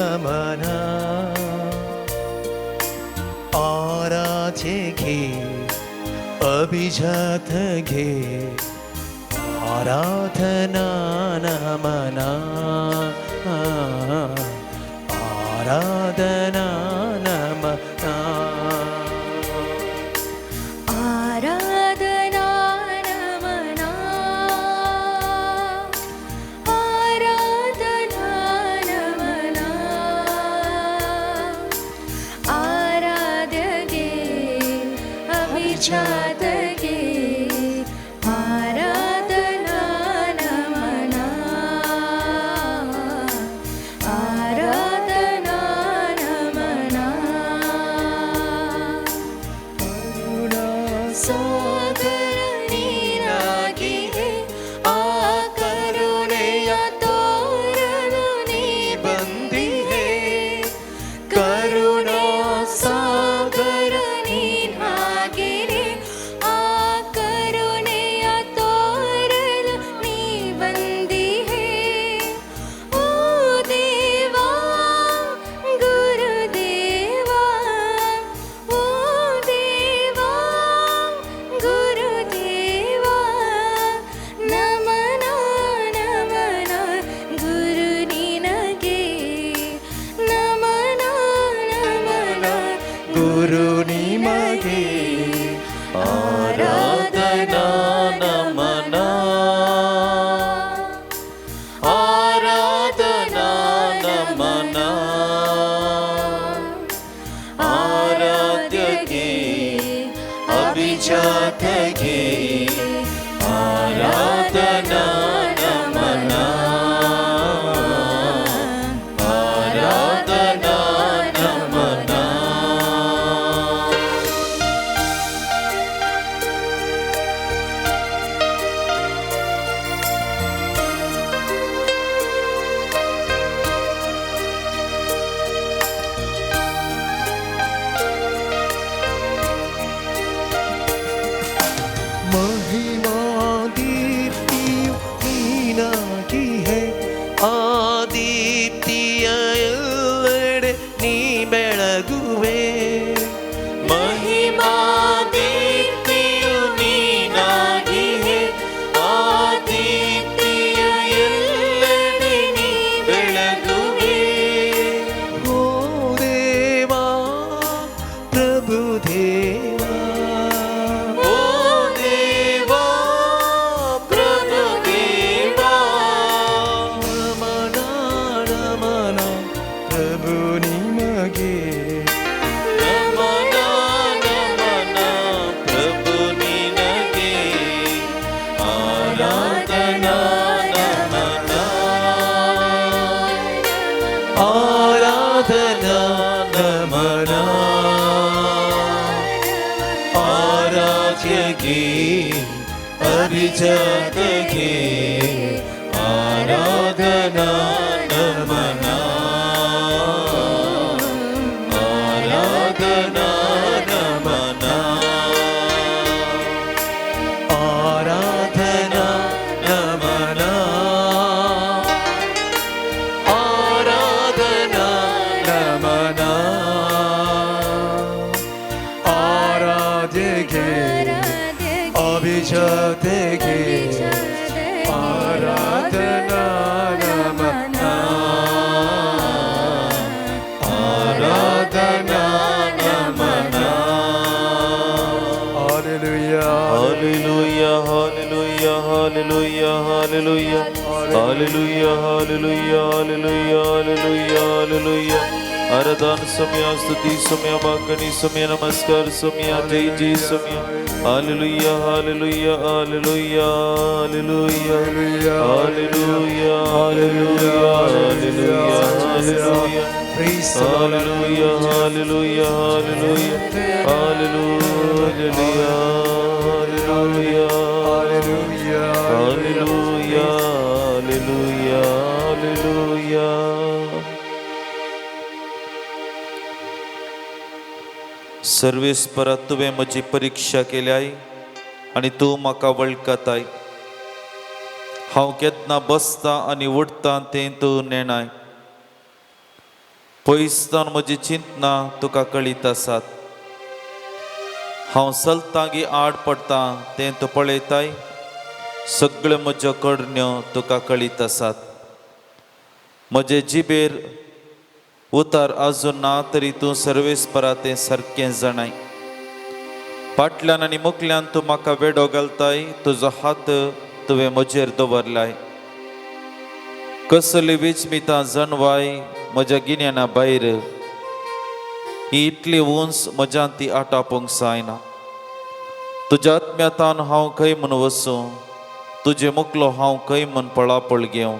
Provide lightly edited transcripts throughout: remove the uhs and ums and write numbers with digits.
ನಮನ. ಆರಾಧ್ಯಗೆ ಅಭಿಜಾತಗೆ ಆರಾಧನಾ ನಮನ, ಆರಾಧನಾ ನಮನ. ಆರಾಧನಾ ನಮನ, ಆರಾಧನಾ ನಮನ. ಆರಾಧ್ಯಗೆ ಅಭಿಜಾತಗೆ ಆರಾಧನಾ ನಮನ, ಆರಾಧನಾ ನಮನ. ಕರುಣಾ ಸಾಗರ ನೀನಾಗಿಹೆ, ಆ ಕರುಣೆಯ ತೋರಲು ನೀ ಬಂದಿಹೆ. ಕರುಣಾ ಸಾಗರ ನೀನಾಗಿಹೆ, ಆ ಕರುಣೆಯ ತೋರಲು ನೀ ಬಂದಿಹೆ. ಓ ದೇವಾ ಗುರುದೇವಾ, ಓ ದೇವಾ ಗುರುದೇವಾ, ನಮನ ನಮನ ಗುರು ನಿನಗೆ, ನಮನ ನಮನ ಗುರು ನಿಮಗೆ. ಆರಾಧನಾ ನಮನ, ಆರಾಧನಾ ನಮನ. ಆರಾಧ್ಯಗೆ ಅಭಿಜಾತಗೆ ಆರಾಧನಾ ನಮನ, ಆರಾಧನಾ ನಮನ. ಮಹಿಮಾ ದೀಪ್ತಿಯು ನೀನಾಗಿಹೆ, ಆ ದೀಪ್ತಿಯ ಎಲ್ಲೆಡೆ ನೀ ಬೆಳಗುವೆ. ಮಹಿಮಾ ದೀಪ್ತಿಯು ನೀನಾಗಿಹೆ, ಆ ದೀಪ್ತಿಯ ಎಲ್ಲೆಡೆ ನೀ ಬೆಳಗುವೆ. ಓ ದೇವಾ ಪ್ರಭು ದೇವಾ, ಓ ದೇವಾ ಪ್ರಭು ದೇವಾ, ನಮನ ನಮನ ಪ್ರಭು ನಿಮಗೆ. ನಮನ ನಮನ ಪ್ರಭು ನಿನಗೆ. ಆರಾಧನಾ ನಮನ, ಆರಾಧನಾ ನಮನ. ಆರಾಧ್ಯಗೆ ಅಭಿಜಾತಗೆ ಆರಾಧನಾ ನಮನ, ಆರಾಧನಾ ನಮನ. ಆರಾಧನಾ ನಮನ, ಆರಾಧನಾ ನಮನ. ಆರಾಧ್ಯಗೆ ಅಭಿಜಾತಗೆ ಆರಾಧನಾ ನಮನ, ಆರಾಧನಾ ನಮನ. Hallelujah. Hallelujah, hallelujah, hallelujah, hallelujah, hallelujah, hallelujah, hallelujah, hallelujah, hallelujah. ಆರಾಧನಾ ಸಮಯ, ಸ್ತುತಿ ಸಮಯ, ಬಾಕಣಿ ಸಮಯ, ನಮಸ್ಕಾರ ಸಮಯ, ಜೈ ಜೈ ಸಮಯ. Hallelujah, hallelujah, hallelujah, hallelujah, hallelujah, hallelujah, hallelujah, hallelujah. Praise the Lord. Hallelujah, hallelujah, hallelujah, hallelujah, hallelujah, Hallelujah. hallelujah, hallelujah, hallelujah. सर्वेस्परा, तुवें म्हजी परिक्षा केल्याय आनी तूं म्हाका वळखताय. हांव केन्ना बसता आनी उठता तें तूं नेणाय. पयस जावन म्हजी चिंतना तुका कळीत आसात. हांव चलतां गी आड पडटा तें तूं पळयताय. सगळ्यो म्हज्यो करण्यो तुका कळीत आसात. म्हजे जिबेर उतार आजून ना तरी तूं सर्वेस्परा तें सारकें जाणाय. फाटल्यान आनी मुखल्यान तूं म्हाका वेडो घालताय. तुजो हात तुवें म्हजेर दवरलाय. कसली विचमितां जनवाय म्हज्या गिन्याना भायर. ही इतली उंच म्हज्यान ती आटापूंक जायना. तुज्या आत्म्यातान हांव खंय म्हूण वचूं? तुजे मुखलो हांव खंय म्हूण पळापळ घेवं?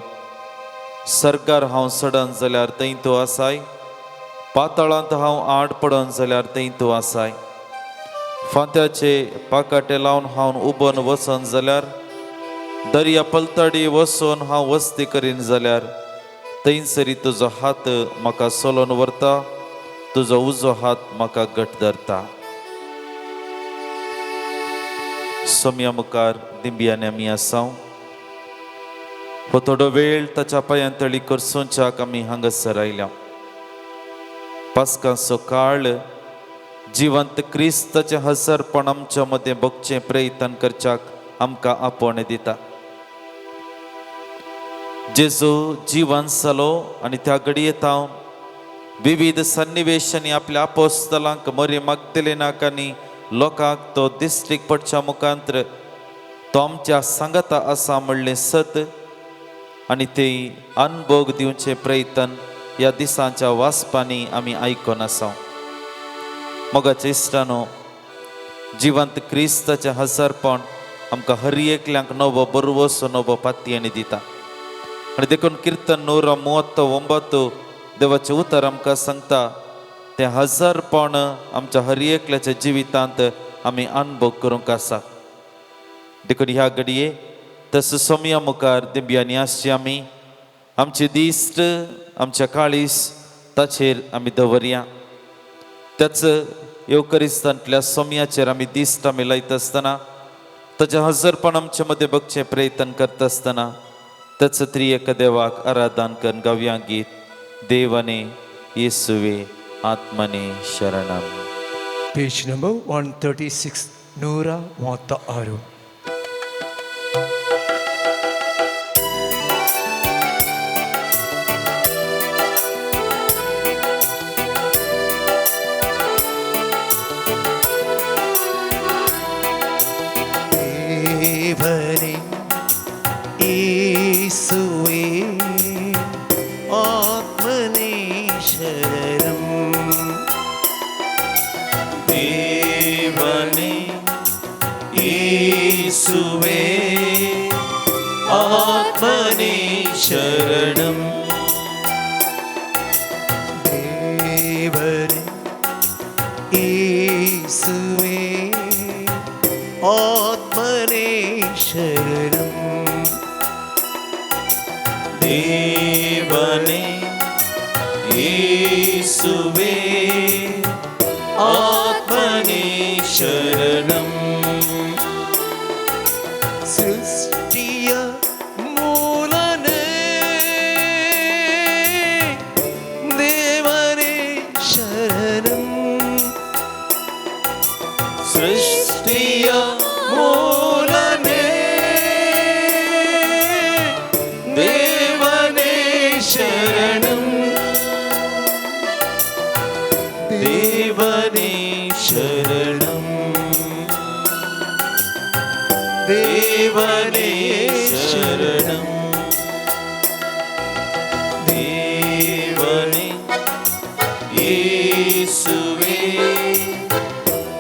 सर्गार हांव चडन जाल्यार थंय तूं आसाय. पातळांत हांव आड पडन जाल्यार थंय तूं आसाय. फांत्याचे पाकाटे लावन हांव उबन वचन जाल्यार, दर्या पलतडी वचून हांव वस्ती करीन जाल्यार, थंयसरी तुजो हात म्हाका सोलोन व्हरता. तुजो उजो हात म्हाका घट धरता. सोम्या मुखार दिंबियानी आमी आसाव. हो थोडो वेळ ताच्या पांयां तळी करसोंच्याक आमी हांगासर आयल्या. पास्कांचो काळ जिवंत क्रिस्ताचें हसरपण आमच्या मदें भोगचें प्रयत्न करच्याक आमकां आपोवणें दिता. जेजू जिवन जालो आनी त्या घडयेत हांव विविध सन्निवेशांनी आपल्या आपोस्तलांक मरी मागतलेनाक आनी लोकांक तो दिश्टीक पडच्या मुखांत्र तो आमच्या सांगाता आसा म्हणलें सत आनी ते अनभोग दिवचे प्रयत्न ह्या दिसांच्या वाचपांनी आमी आयकून आसा. मोगाच्या इश्टानो, जिवंत क्रिस्ताचें हजारपण आमकां हर एकल्यांक नवो बरवसो नवो पातयेणी दिता. आनी देखून किर्तन 139 देवाचें उतर आमकां सांगता तें हजारपण आमच्या हर एकल्याच्या जिवितांत आमी अनुभव करूंक आसा. देखून ह्या घडये तसो सोमया मुखार दिंब्यांनी आसची आमी आमची दिश्ट आमच्या काळीस ताचेर आमी दवरया. त्याच येवकरिस्तांतल्या सोमयाचेर आमी दिश्ट आमी लायता आसतना, ताचें हजरपण आमचे मदें बगचें प्रयत्न करता आसतना त्याच त्रिएक देवाक आराधन करून गावया गीत देवाने येसुवे आत्मने शरणम. Page number 136, 136. ದೇವನೇ ಯೇಸುವೇ ಆತ್ಮನೇ ಶರಣಂ. ದೇವನೇ ಯೇಸುವೇ ಆತ್ಮನೇ ಶರಣಂ. ದೇವನೇ ಯೇಸುವೇ ಆತ್ಮನೇ ಶರಣಂ. ದೇವನೇ ಯೇಸುವೇ ಆತ್ಮನೇ ಶರಣಂ. ಸೃಷ್ಟಿಯ ಮೂಲನೇ ದೇವನೇ ಶರಣಂ. ಸೃಷ್ಟಿಯ ಮೂಲನೇ ದೇವನೇ ಶರಣಂ. ದೇವನೇ ಶರಣಂ. ದೇವನೇ ಶರಣಂ. ದೇವನೇ ಯೇಸುವೇ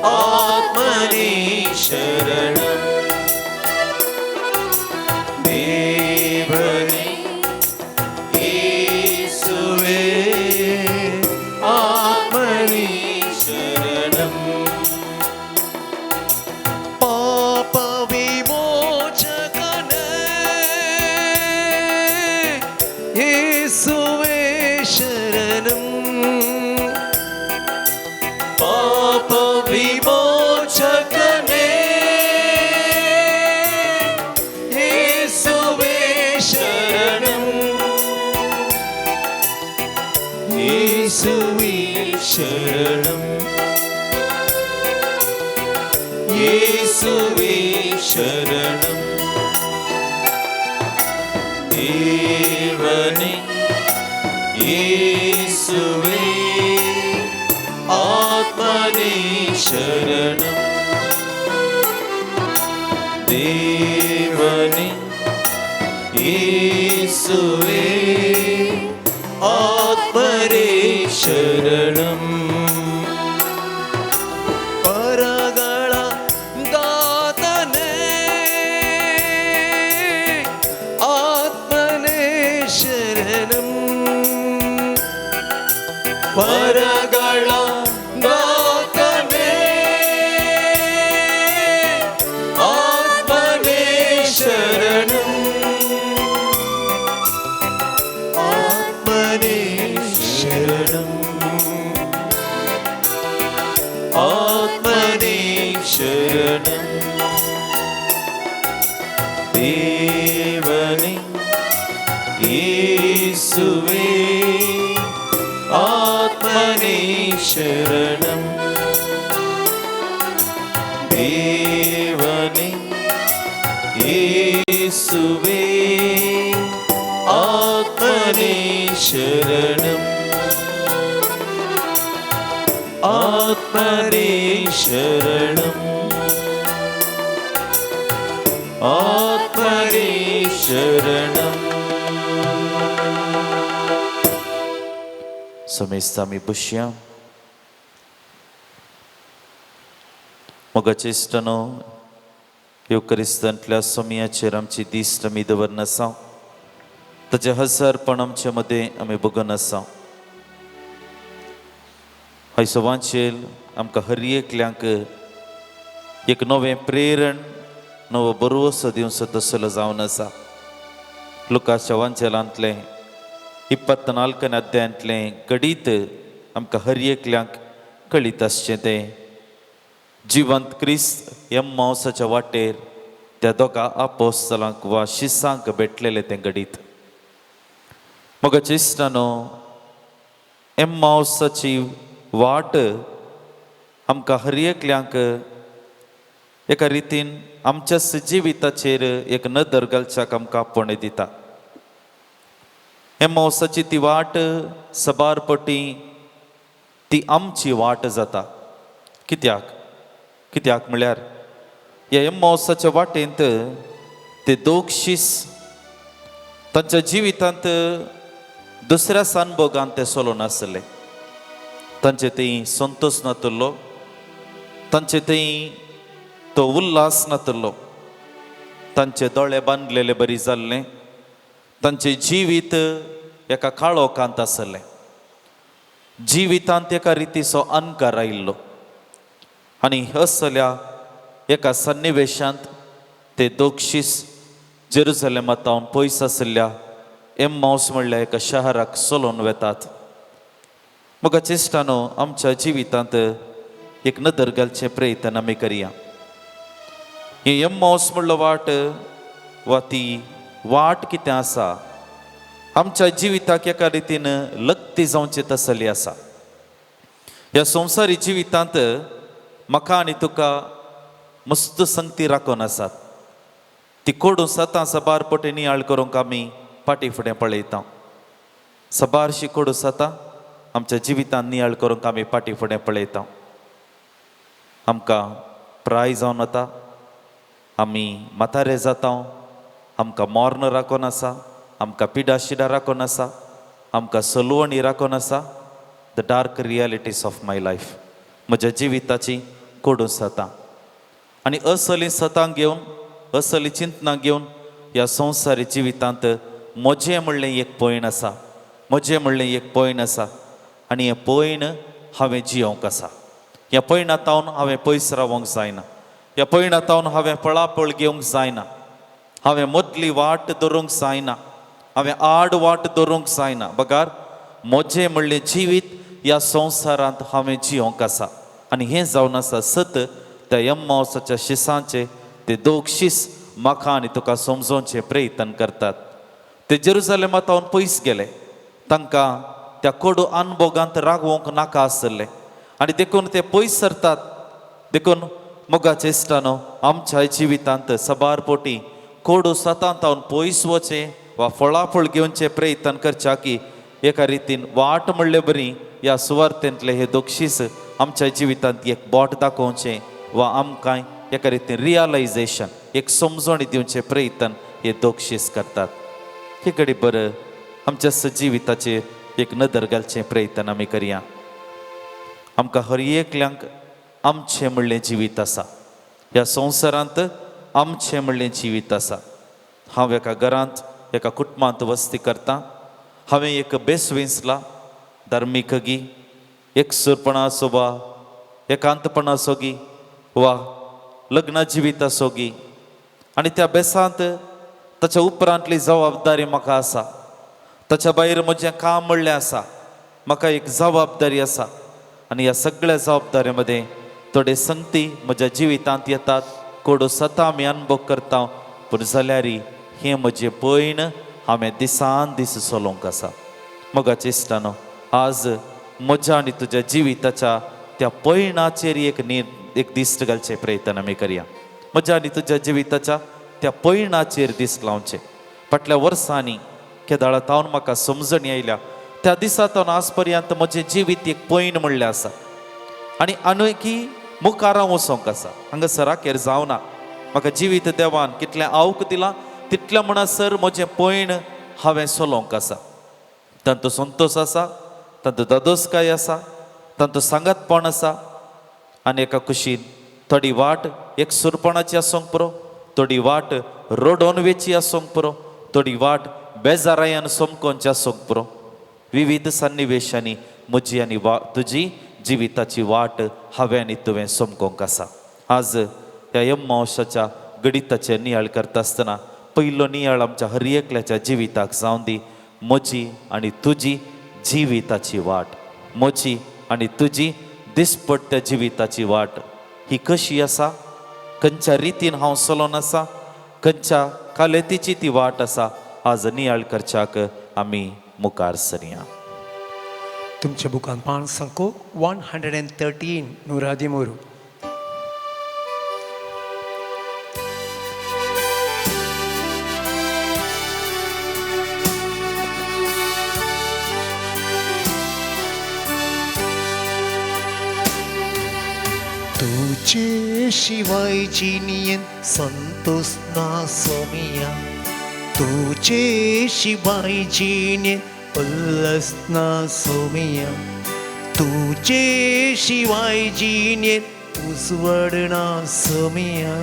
ಆತ್ಮನೇ ಶರಣಂ. ದೇವನೇ ಯೇಸುವೇ ಆತ್ಮನೇ ಶರಣಂ. ಪಾಪ ವಿಮೋಚಕನೇ ಯೇಸುವೇ ಶರಣಂ. ಪಾಪ ವಿಮೋಚಕನೇ ಯೇಸುವೇ ಶರಣಂ. येसुवे शरणम, येसुवे शरणम. देवने येसुवे आत्मने शरणम, देवने येसुवे आत्मने शरणम. ಪರಗಳ ದಾತನೇ ಆತ್ಮನೇ ಶರಣಂ. ಪರಗಳ ದಾತನೇ ಆತ್ಮನೇ ಶರಣಂ, ಆತ್ಮನೇ ಶರಣಂ, आत्मने शरणम. देवने येसुवे आत्मने शरणम, देवने येसुवे आत्मने शरणम, आत्मने शरणम, आत्मने शरणम. समेस्त आमी बसया. मोगाचे इश्टांनो, येवक्रिस्तांतल्या सोमयाचेर आमची दिश्ट आमी दवरन आसा. ताचें हजारपण आमचे मदें आमी बगून आसा. हय सवांचेर आमकां हर एकल्यांक एक नवें प्रेरण, नवो बरोसो दिवचो तसलो जावन आसा. लुकाच्या वांचेलांतलें 24 अध्यायांतलें घडीत आमकां हर एकल्यांक कळीत आसचें तें जिवंत क्रिस्त एम्मावसाच्या वाटेर त्या दोगा आपोस्तलांक वा शिसांक भेटलेलें तें घडीत. मोगाच्या इश्टांनो, एम्मावसाची वाट आमकां हर एकल्यांक एका रितीन आमच्या जिविताचेर एक नदर घालच्याक आमकां आपोवणें दिता. एम्मावसाची ती वाट सबार पटी ती आमची वाट जाता. कित्याक? कित्याक म्हळ्यार ह्या एम्मावसाच्या वाटेंत ते दोग शीस तांच्या जिवितांत दुसऱ्या सानभोगान ते चलोन आसले. तांचे थंय संतोश नातुल्लो, तांचे थंय तो उल्हास नातुल्लो, तांचे दोळे बांदलेले बरी जाल्ले, तांचें जिवीत एका काळोखांत आसलें. जिवितांत एका रितीचो अणकार आयिल्लो आनी असल्या एका सन्निवेशांत ते दोगशीस जेरुजलेमांत पयस आशिल्ल्या एम्मावस म्हणल्या एका शहराक चलोवन वेतात. मोगाच्या इश्टांनो, आमच्या जिवितांत एक नदर घालचें प्रयत्न आमी करया. ही एम्मावस म्हणलो वाट वा ती वाट कितें आसा आमच्या जिविताक एका रितीन लत्ती जावची तसली आसा. ह्या संवसारी जिवितांत म्हाका आनी तुका मस्त संगती राखून आसात. ती कोडून सतां सबार पटी नियाळ करूंक आमी फाटीं फुडें पळयता. सबारशी कोडू सतां आमच्या जिवितांत नियाळ करूंक आमी फाटीं फुडें पळयता. आमकां प्राय जावन वता, आमी म्हातारे जाता, आमकां मोर्न राखून आसा, आमकां पिडा शिडा राखून आसा, आमकां सलवणी राखून आसा. The dark realities of my life, म्हज्या जिविताची कोडून सतां आनी असली सतां घेवन, असली चिंतनां घेवन ह्या संवसारी जिवितांत म्हजें म्हणलें एक पयण आसा, म्हजें म्हणलें एक पयण आसा आनी हें पयण हांवें जियोवंक आसा. ह्या पयणांत हांवें पयस रावंक जायना, ह्या पयणांत हांवें पळापळ घेवंक जायना, हांवें मदली वाट धरूंक जायना, हांवें आड वाट धरूंक जायना. बगार म्हजें म्हणलें जिवीत ह्या संवसारांत हांवें जियोवंक आसा. आनी हें जावन आसा सत त्या एम्मावसाच्या शिसांचे ते दोग शीस म्हाका आनी तुका समजोवचें प्रयत्न करतात. ते जेरुजलेमांत पयस गेले, तांकां त्या कोडू अनभोगांत रागोवंक नाका आसलें आनी देखून ते पयस सरतात. देखून मोगाचे इश्टानो, आमच्या जिवितांत सबार पोटी कोडू सतांत पयस वचें वा फळाफळ घेवचें प्रयत्न करच्या की एका रितीन वाट म्हणले बरी ह्या सुवार्थेंतले हे दोक्षीस आमच्या जिवितांत एक बोट दाखोवचें वा आमकां एका रितीन रियलायजेशन एक समजणी दिवचें प्रयत्न हे दोक्षीस करतात. हे घडी बरं आमच्या जिविताचेर एक नदर घालचें प्रयत्न आमी करया. आमकां हर एकल्यांक आमचें म्हणलें जिवीत आसा, ह्या संवसारांत आमचें म्हणलें जिवीत आसा. हांव एका घरांत एका कुटुंबांत वस्ती करतां. हांवें एक बेस विंचला धार्मीक गी एकसूरपणा आसो वा एकांतपणा आसो गी वा लग्न जिवीत आसो गी, आनी त्या बेसांत ताच्या उपरांतली जबाबदारी म्हाका आसा. ताच्या भायर म्हजें काम म्हणलें आसा, म्हाका एक जबाबदारी आसा आनी ह्या सगळ्या जबाबदारी मदें थोडे संगती म्हज्या जिवितांत येतात, कोडो सता आमी अनुभव करता, पूण जाल्यार हें म्हजें पयण हांवें दिसान दीस चलोवंक आसा. मोगाचे इश्टानो, आज म्हज्या आनी तुज्या जिविताच्या त्या पयणाचेर एक दिश्ट घालचें प्रयत्न आमी करया. म्हज्या आनी तुज्या जिविताच्या त्या पयणाचेर दीस लावचें. फाटल्या वर्सांनी केदाळा तावन म्हाका समजणी आयल्या त्या दिसा तावन आज पर्यंत म्हजें जिवीत एक पयण म्हणलें आसा आनी आनी मुखार हांव वचोंक आसा. हांगासर अखेर जावना. म्हाका जिवीत देवान कितलें आवक दिलां तितलें म्हणसर म्हजें पयण हांवें चलोवंक आसा. तांचो संतोश आसा, तांचो दादोसकाय आसा, तांचो सांगातपण आसा आनी एका कुशीन थोडी वाट एक सुरपणाची आसूंक पुरो, थोडी वाट रडोवन वेची आसूंक पुरो, थोडी वाट बेजारायान समकोनची आसूंक पुरो. विविध सन्निवेशांनी म्हजी आनी वा तुजी जिविताची वाट हांवें आनी तुवें समकोंक आसा. आज ह्या यम्मावशाच्या गणिताचेर नियाळ करता आसतना पयलो नियाळ आमच्या हर एकल्याच्या जिविताक जावं दी. म्हजी आनी तुजी जिविताची वाट, म्हजी आनी तुजी दिसपट्ट्या जिविताची वाट ही कशी आसा, खंयच्या रितीन हांव चलोन आसा, खंयच्या कालेतीची ती वाट आसा, आज नियाळ करच्याक आमी मुखार सरया. तुमच्या बुकान पान सांगो 113 113. तुझे शिवाय जिणेंत संतोष ना सोमिया, तुझे शिवाय जिणेंत उल्हास ना सोमिया, तुझे शिवाय जिणेंत उजवाड ना सोमिया,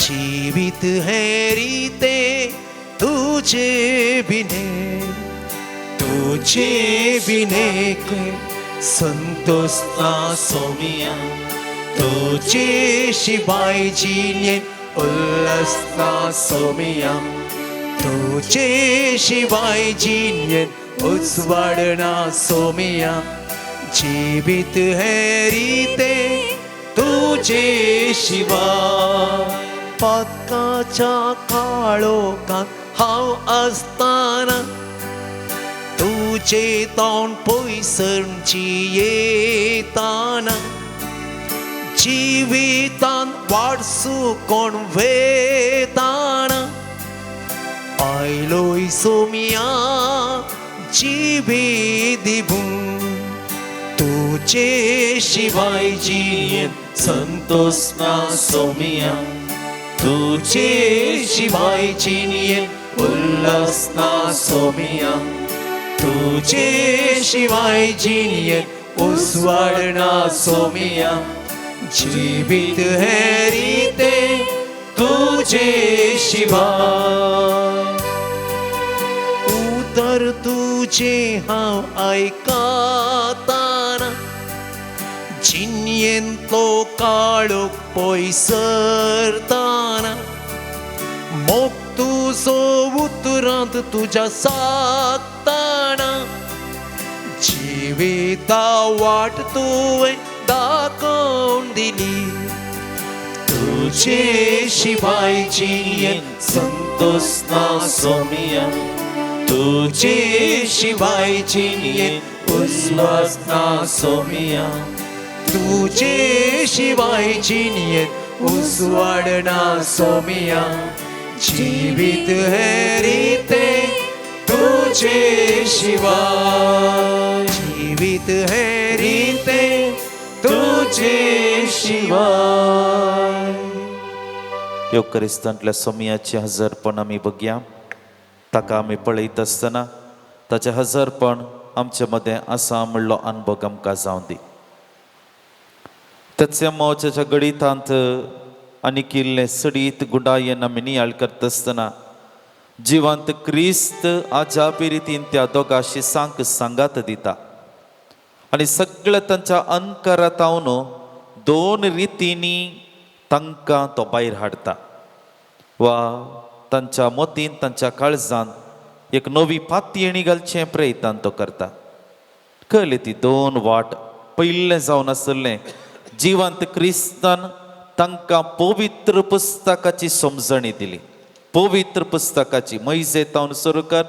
जीवित है रीते तुझे बिने, तुझे बिने संतोष ना सोमिया, तुझे शिवाय जिणेंत उल्हास ना सोमिया, तुझे शिवाय जिणेंत उजवाड ना सोमिया, जीवित है रीते तुझे शिवाय. पातकाच्या काळोखांत हांव आसतना तुझे तोंड पयसरची येताना, जिवितान वाडसू कोण वेताना, आयलोय सोमिया जिवी दिवूं, तुझे शिवाय जिणेंत संतोष ना सोमिया, तुझे शिवाय जिणेंत उल्हास ना सोमिया, तुझे शिवाय जिणेंत उजवाड ना सोमिया, जीवित है रीते तुझे शिवाय. उतर तुझे हांव आयकताना, जिणेंतलो काळोख पयसरताना, मोग तुजो उतरांत तुज्या सागताना, जिविता वाट तुवें दाखोवन दिली, तुझे शिवाय जिणेंत संतोष ना सोमिया, तुजे शिवाय जिणेंत उस्वास ना सोमिया, तुजे शिवाय जिणेंत उजवाड ना सोमिया. जिवीत हे रिते तुजे शिवाय, जिवीत हे रिते तुजे शिवाय. येवक्रिस्तांतल्या सोमयाचें हजरपण आमी बघया. ताका आमी पळयत आसतना ताचें हजरपण आमचे मदें आसा म्हणलो अनुभव आमकां जावं दी. त्याच्या मोच्याच्या गणितांत आनी इल्लें सडीत गुंडायेन आमी नियाळ करता आसतना जिवंत क्रिस्त आजापी रितीन त्या दोगा शिसांक सांगात दिता आनी सगळ्या तांच्या अंकारातावन दोन रितींनी तांकां तो भायर हाडटा वा तांच्या मतीन तांच्या काळजान एक नवी पातयेणी घालचें प्रयत्न तो करता. कळ्ळी ती दोन वाट. पयलें जावन आसलें जिवंत क्रिस्तान तांकां पवित्र पुस्तकाची समजणी दिली. पवित्र पुस्तकाची मैजेतावन सुरू कर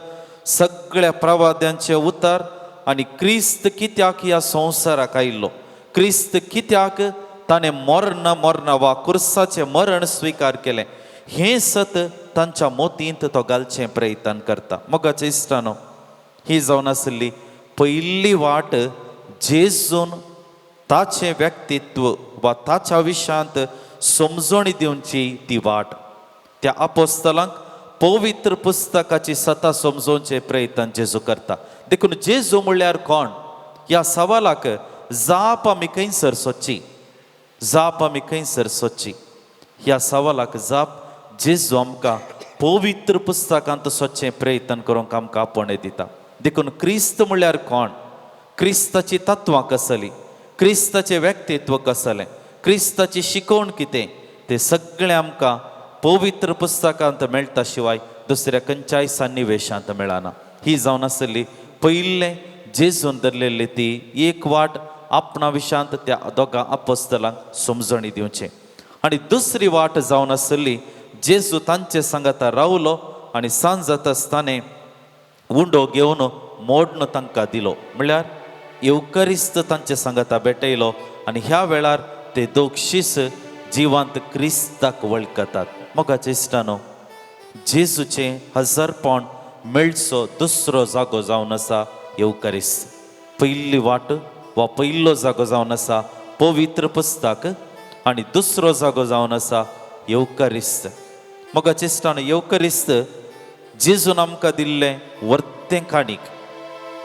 सगळ्या प्रवाद्यांचे उतार आनी क्रिस्त कित्याक ह्या संवसाराक आयिल्लो, क्रिस्त कित्याक ताणें मरण मरण वा कुर्साचें मरण स्विकार केलें हें सत तांच्या मोतींत तो घालचें प्रयत्न करता. मोगाच्या इश्टानो, ही जावन आसली पयली वाट जेजून ताचें व्यक्तित्व वा ताच्या विशयांत समजणी दिवची ती वाट. त्या आपोस्तलांक पवित्र पुस्तकाची सता समजोवचे प्रयत्न जेजू करता. देखून जेजू म्हणल्यार कोण ह्या सवालाक जाप आमी खंयसर सोदची, जाप आमी खंयसर सोदची? ह्या सवालाक जाप जेजू आमकां पवित्र पुस्तकांत सोदचें प्रयत्न करूंक आमकां आपोवणें दिता. देखून क्रिस्त म्हणल्यार कोण, क्रिस्ताची तत्वां कसली, क्रिस्ताचें व्यक्तित्व कसलें, क्रिस्ताची शिकवण कितें, तें सगळें आमकां पवित्र पुस्तकांत मेळटा शिवाय दुसऱ्या खंयच्याय सन्निवेशांत मेळना. ही जावन आसली पयलें जेजून धरलेली ती एक वाट आपणा विशांत त्या दोगां अपोस्तलांक समजणी दिवचें. आनी दुसरी वाट जावन आसली जेजू तांचे सांगाता रावलो आनी सांज जाता आसतना उंडो घेवन मोडण तांकां दिलो, म्हणल्यार येवकरिस्त तांचे सांगाता भेटयलो आनी ह्या वेळार ते दोग शीस जिवांत क्रिस्ताक वळखतात. मोगाचे इश्टानो, जेजूचें हजारपण मेळचो दुसरो जागो जावन आसा येवकरिस्त. पयली वाट वा पयलो जागो जावन आसा पवित्र पुस्तक आनी दुसरो जागो जावन आसा येवकरिस्त. मोगाचे इश्टानो, येवकरिस्त जेजून आमकां दिल्लें वर्तें काणीक.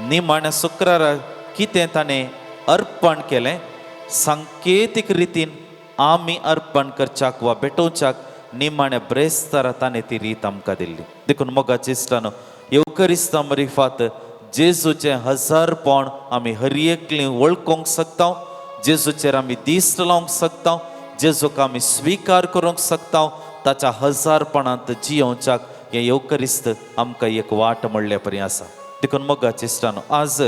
निमाण्या शुक्रारा कितें ताणें अर्पण केलें सांकेतीक रितीन आमी अर्पण करच्याक वा भेटोवच्याक निमाण्या ब्रेस्तारा ताणें ती रीत आमकां दिल्ली. देखून मोगाचे इश्टानो, येवकरिस्ता मरिफात जेजूचें हजारपण आमी हर एकली वळखूंक शकता, जेजूचेर आमी दिश्ट लावंक शकता, जेजूक आमी स्विकार करूंक शकता, ताच्या हजारपणांत जियोवच्याक हें येवकरिस्त आमकां एक वाट म्हणले परी आसा. देखून मोगाचे इश्टानो, आज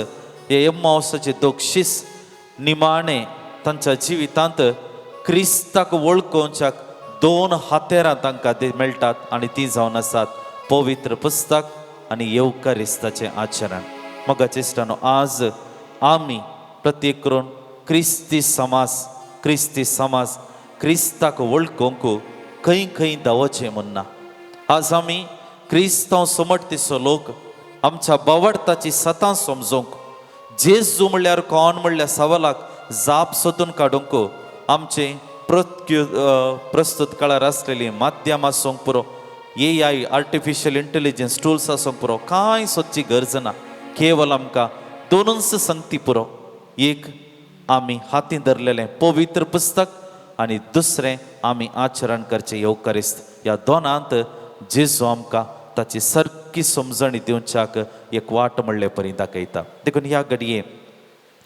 हे एम्मावसाचे दोग शीस निमाणे तांच्या जिवितांत क्रिस्ताक वळखोवच्याक दोन हातेरां तांकां मेळटात आनी ती जावन आसात पवित्र पुस्तक आनी येवकरिस्ताचें आचरण. मोगाचे इश्टानो, आज आमी प्रत्येक करून क्रिस्ती समाज, क्रिस्ती समाज क्रिस्ताक वळखोवंक खंय खंय धांवचें म्हणना. आज आमी क्रिस्तांव समटतीचो लोक आमच्या बावडताची सतां समजूंक जेजू म्हणल्यार कोण म्हणल्यार सवालाक जाप सोदून काडूंक आमचें प्रस्तुत काळार आसलेली माध्यम आसूंक पुरो, AI artificial intelligence tools आसूंक पुरो, कांय सोदची गरज ना. केवल आमकां दोनूच संगती पुरो. एक आमी हातीं धरलेलें पवित्र पुस्तक आनी दुसरें आमी आचरण करचें येवकरिस्त. ह्या दोनांत जेजू आमकां ताची सारकी समजणी दिवच्याक एक वाट म्हणले परी दाखयता. देखून ह्या घडये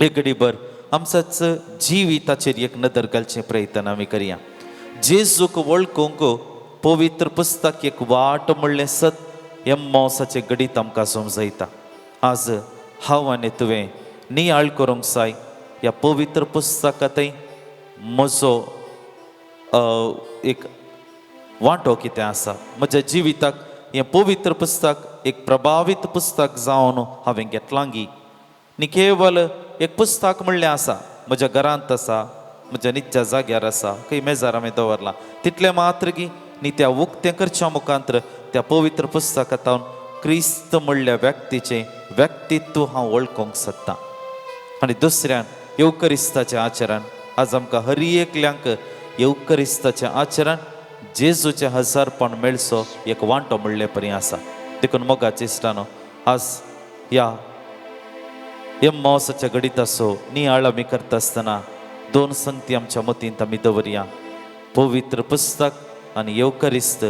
एक घडीभर आमचाच जिविताचेर एक नदर घालचें प्रयत्न आमी करया. जेजूक वळखूंक पवित्र पुस्तक एक वाट म्हणलें सत एम्मावसाचें गणीत आमकां समजयता. आज हांव आनी तुवें नियाळ करूंक जाय ह्या पवित्र पुस्तकांतय म्हजो एक वांटो कितें आसा, म्हज्या जिविताक हें पवित्र पुस्तक एक प्रभावीत पुस्तक जावन हांवें घेतलां गी. न्ही केवल एक पुस्तक म्हणलें आसा, म्हज्या घरांत आसा, म्हज्या नित्या जाग्यार आसा, खंय मेजार हांवें दवरलां तितलें मात्र गी न्ही, त्या उक्तें करच्या मुखांत्र त्या पवित्र पुस्तकांत क्रिस्त म्हणल्या व्यक्तीचें व्यक्तित्व हांव वळखूंक सोदतां. आनी दुसऱ्यान येवकरिस्ताचें आचरण, आज आमकां हर एकल्यांक येवकरिस्ताचें आचरण जेजूचें हजारपण मेळचो एक वांटो म्हणले परी आसा. देखून मोगाचे इश्टानो, आज ह्या एम्मावसाच्या घडिताचो नियाळ आमी करता आसतना दोन संगती आमच्या मतींत आमी दवरया. पवित्र पुस्तक आनी येवकरिस्त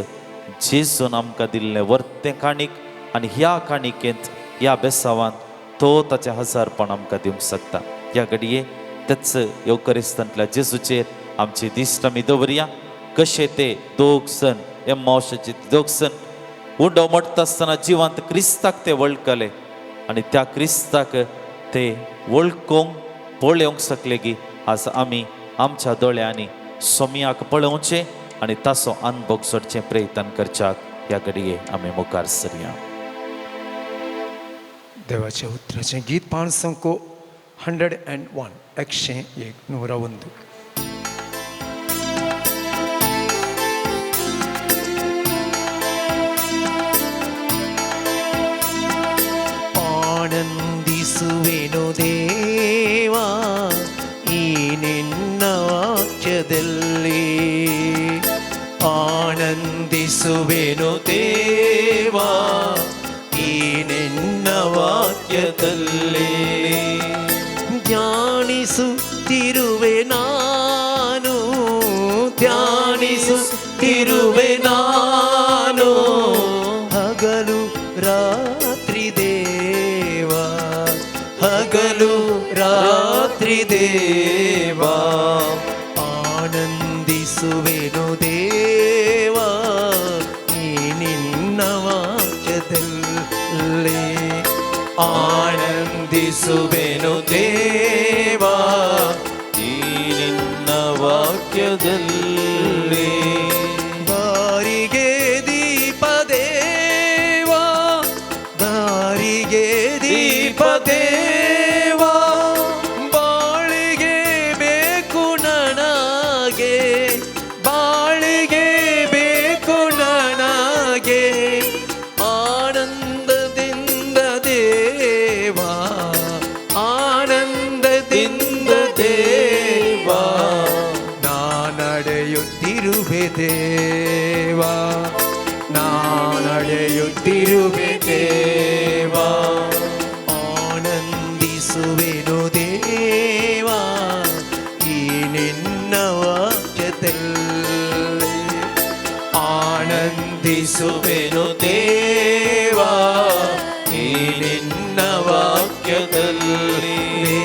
जेजून आमकां दिल्लें वर्तें काणीक, आनी ह्या काणिकेंत ह्या बेसावान तो ताचें हजारपण आमकां दिवंक शकता. ह्या घडये तेच येवकरिस्तांतल्या जेजूचेर आमची दिश्ट आमी दवरया. कशे ते दोग जण एम्मावशाचे दोग जण उंडो मोडटा आसतना जिवांत क्रिस्ताक ते वळखले आनी त्या क्रिस्ताक ते वळखूंक पळोवंक शकले की आज आमी आमच्या दोळ्यांनी सोमयाक पळोवचें आनी ताचो अनभोग सोडचें प्रयत्न करच्याक ह्या घडये आमी मुखार सरया. देवाच्या उतराचें गीत 5 101 101 101. ಆನಂದಿಸುವೆನು ದೇವಾ ಈ ನಿನ್ನ ವಾಕ್ಯದಲ್ಲಿ, ಆನಂದಿಸುವೆನು ದೇವಾ ಈ ನಿನ್ನ ವಾಕ್ಯದಲ್ಲಿ, ಧ್ಯಾನಿಸುತ್ತಿರುವೆ ನಾನು, ಧ್ಯಾನಿಸುತ್ತಿರುವೆ ನಾನು ಹಗಲು ರಾತ್ರಿ ದೇವಾ, ಹಗಲು ರಾತ್ರಿ ದೇವಾ, ಆನಂದಿಸುವೆನು ದೇವಾ ಈ ನಿನ್ನ ವಾಕ್ಯದಲ್ಲಿ, ಆನಂದಿಸುವೆನು ದೇವಾ ಈ ನಿನ್ನ ವಾಕ್ಯದಲ್ಲಿ. ದಾರಿಗೆ ದೀಪ ದೇವಾ, ದಾರಿಗೆ ದೀಪ ದೇವಾ, ಬಾಳಿಗೆ ಬೇಕು ನನಗೆ, ಬಾಳಿಗೆ ಬೇಕು ನನಗೆ, ಆನಂದದಿಂದ ದೇವಾ, ಆನಂದದಿಂದ ದೇವಾ, ನಾ ನಡೆಯುತ್ತಿರುವೆ ದೇವಾ, ನಾ ನಡೆಯುತ್ತಿರುವೆ ದೇವಾ, ಆನಂದಿಸುವೆನು ದೇವಾ ಈ ನಿನ್ನ ವಾಕ್ಯದಲ್ಲಿ, ಆನಂದಿಸುವೆನು ದೇವಾ ಈ ನಿನ್ನ ವಾಕ್ಯದಲ್ಲಿ.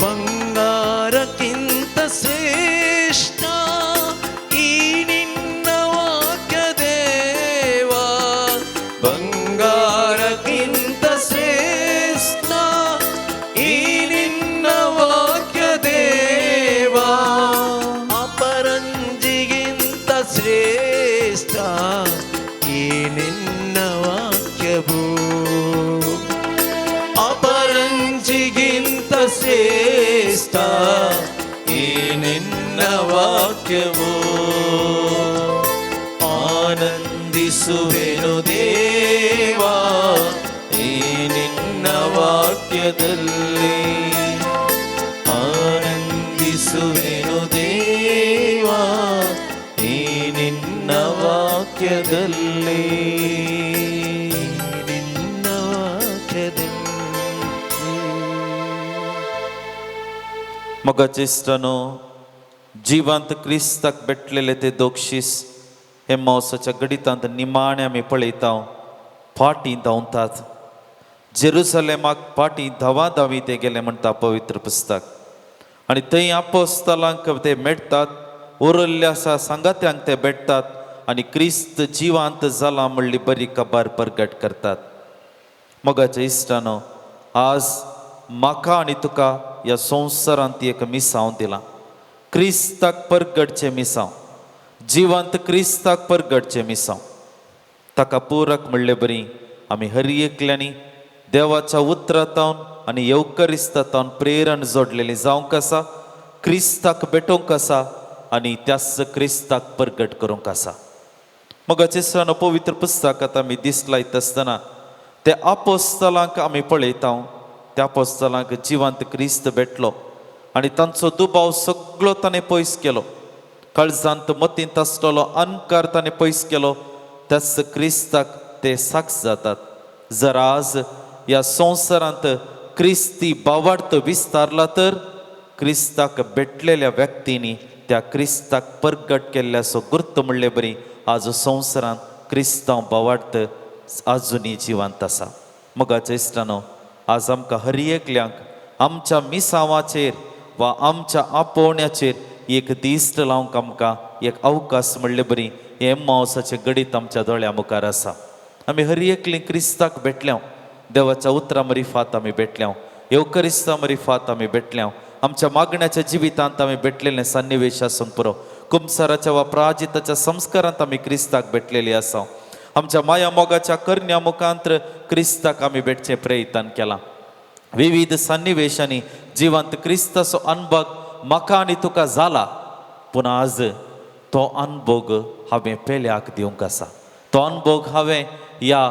ಬಂಗಾರಕ್ಕಿಂತ ಶ್ರೇಷ್ಠ ಈ ನಿನ್ನ ವಾಕ್ಯ ದೇವಾ, ಬಂಗಾರಕ್ಕಿಂತ ಶ್ರೇಷ್ಠ ಈ ನಿನ್ನ ವಾಕ್ಯ ದೇವಾ, ಅಪರಂಜಿಗಿಂತ ಶ್ರೇಷ್ಠ ಈ ನಿನ್ನ ವಾಕ್ಯವು, ಅಪರಂಜಿಗಿಂತ ಶ್ರೇಷ್ಠ ಈ ನಿನ್ನ ವಾಕ್ಯವು, ಆನಂದಿಸುವೆನು ದೇವಾ ಈ ನಿನ್ನ ವಾಕ್ಯದಲ್ಲಿ, ಆನಂದಿಸುವೆನು ದೇವಾ ಈ ನಿನ್ನ ವಾಕ್ಯದಲ್ಲಿ, ನಿನ್ನ ವಾಕ್ಯದಲ್ಲಿ. मोगाचे इश्टानो, जिवांत क्रिस्ताक भेटलेले ते दोक्षीस हे मावसाच्या गडितांत निमाणे आमी पळयता फाटीं धांवतात. जेरुसलेमाक फाटीं धांवा धांवी ते गेले म्हणटा पवित्र पुस्तक. आनी थंय आपोस्तलांक ते मेळटात, उरल्ल्या आसा सांगात्यांक ते भेटतात आनी क्रिस्त जिवांत जाला म्हणली बरी खबर परगट करतात. मोगाच्या इश्टानो, आज म्हाका आनी तुका ह्या संवसारांत एक मिसांव दिलां, क्रिस्ताक परगटचें मिसांव, जिवांत क्रिस्ताक परगटचें मिसांव. ताका पूरक म्हणले बरी आमी हर एकल्यांनी देवाच्या उतरांतावन आनी येवकरिस्तांतावन प्रेरण जोडलेली जावंक आसा, क्रिस्ताक भेटोवंक आसा आनी त्याच क्रिस्ताक परगट करूंक आसा. मगाचे सण पवित्र पुस्तकांत आमी दीस लायत आसतना त्या आपोस्तलांक आमी पळयता. त्या आपोस्तलांक जिवंत क्रिस्त भेटलो आनी तांचो दुबाव सगळो ताणें पयस केलो. काळजांत मतींत आसलेलो अनकार ताणें पयस केलो. त्याच क्रिस्ताक ते साक्ष जातात. जर आज ह्या संवसारांत क्रिस्ती बावार्थ विस्तारला तर क्रिस्ताक भेटलेल्या व्यक्तींनी त्या क्रिस्ताक परगट केल्ल्याचो गुर्त म्हणले बरी आज संवसारांत क्रिस्तांव बावार्थ आजुनूय जिवंत आसा. मोगाच्या इश्टानो, आज आमकां हर एकल्यांक आमच्या मिसांवाचेर वा आमच्या आपोवण्याचेर एक दिश्ट लावंक आमकां एक अवकाश म्हणले बरी हें एम्मावसाचें गणीत आमच्या दोळ्या मुखार आसा. आमी हर एकली क्रिस्ताक भेटल्या, देवाच्या उतरां मरिफात आमी भेटल्या, येवकरिस्ता मरिफात आमी भेटल्या, आमच्या मागण्याच्या जिवितांत आमी भेटलेलें सन्निवेश आसूंक पुरो, कुमसाराच्या वा प्राजिताच्या संस्कारांत आमी क्रिस्ताक भेटलेली आसा. आमच्या माया मोगाच्या करण्या मुखांत क्रिस्ताक आमी भेटचें प्रयत्न केलां. विविध सन्निवेशांनी जिवंत क्रिस्ताचो अनभोग म्हाका आनी तुका जाला, पूण आज तो अनभोग हांवें पेल्याक दिवंक आसा, तो अनभोग हांवें ह्या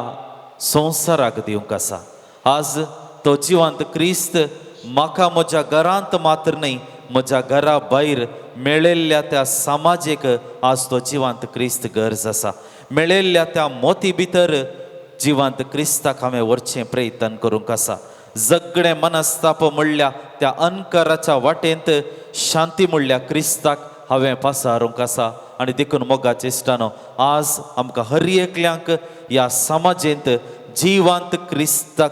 संवसाराक दिवंक आसा. आज तो जिवंत क्रिस्त म्हाका म्हज्या घरांत मात्र न्हय, म्हज्या घरा भायर मेळिल्ल्या त्या समाजेक आज तो जिवंत क्रिस्त गरज आसा. मेळिल्ल्या त्या मोती भितर जिवंत क्रिस्ताक हांवें व्हरचें प्रयत्न करूंक आसा. झगडें मनस्ताप म्हणल्या त्या अनकाराच्या वाटेंत शांती म्हणल्या क्रिस्ताक हांवें पासारूंक आसा. आनी देखून मोगाचे इश्टानो, आज आमकां हर एकल्यांक ह्या समाजेंत जिवंत क्रिस्ताक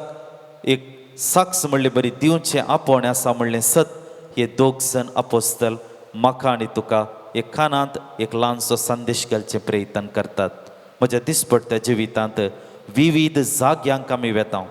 एक साक्ष म्हणले बरी दिवचें आपोवणें आसा म्हणलें सत हे दोग जण अपोस्तल म्हाका आनी तुका एक कानांत एक ल्हानसो संदेश घालचें प्रयत्न करतात. म्हज्या दिसपट्ट्या जिवितांत विविध जाग्यांक आमी वेता,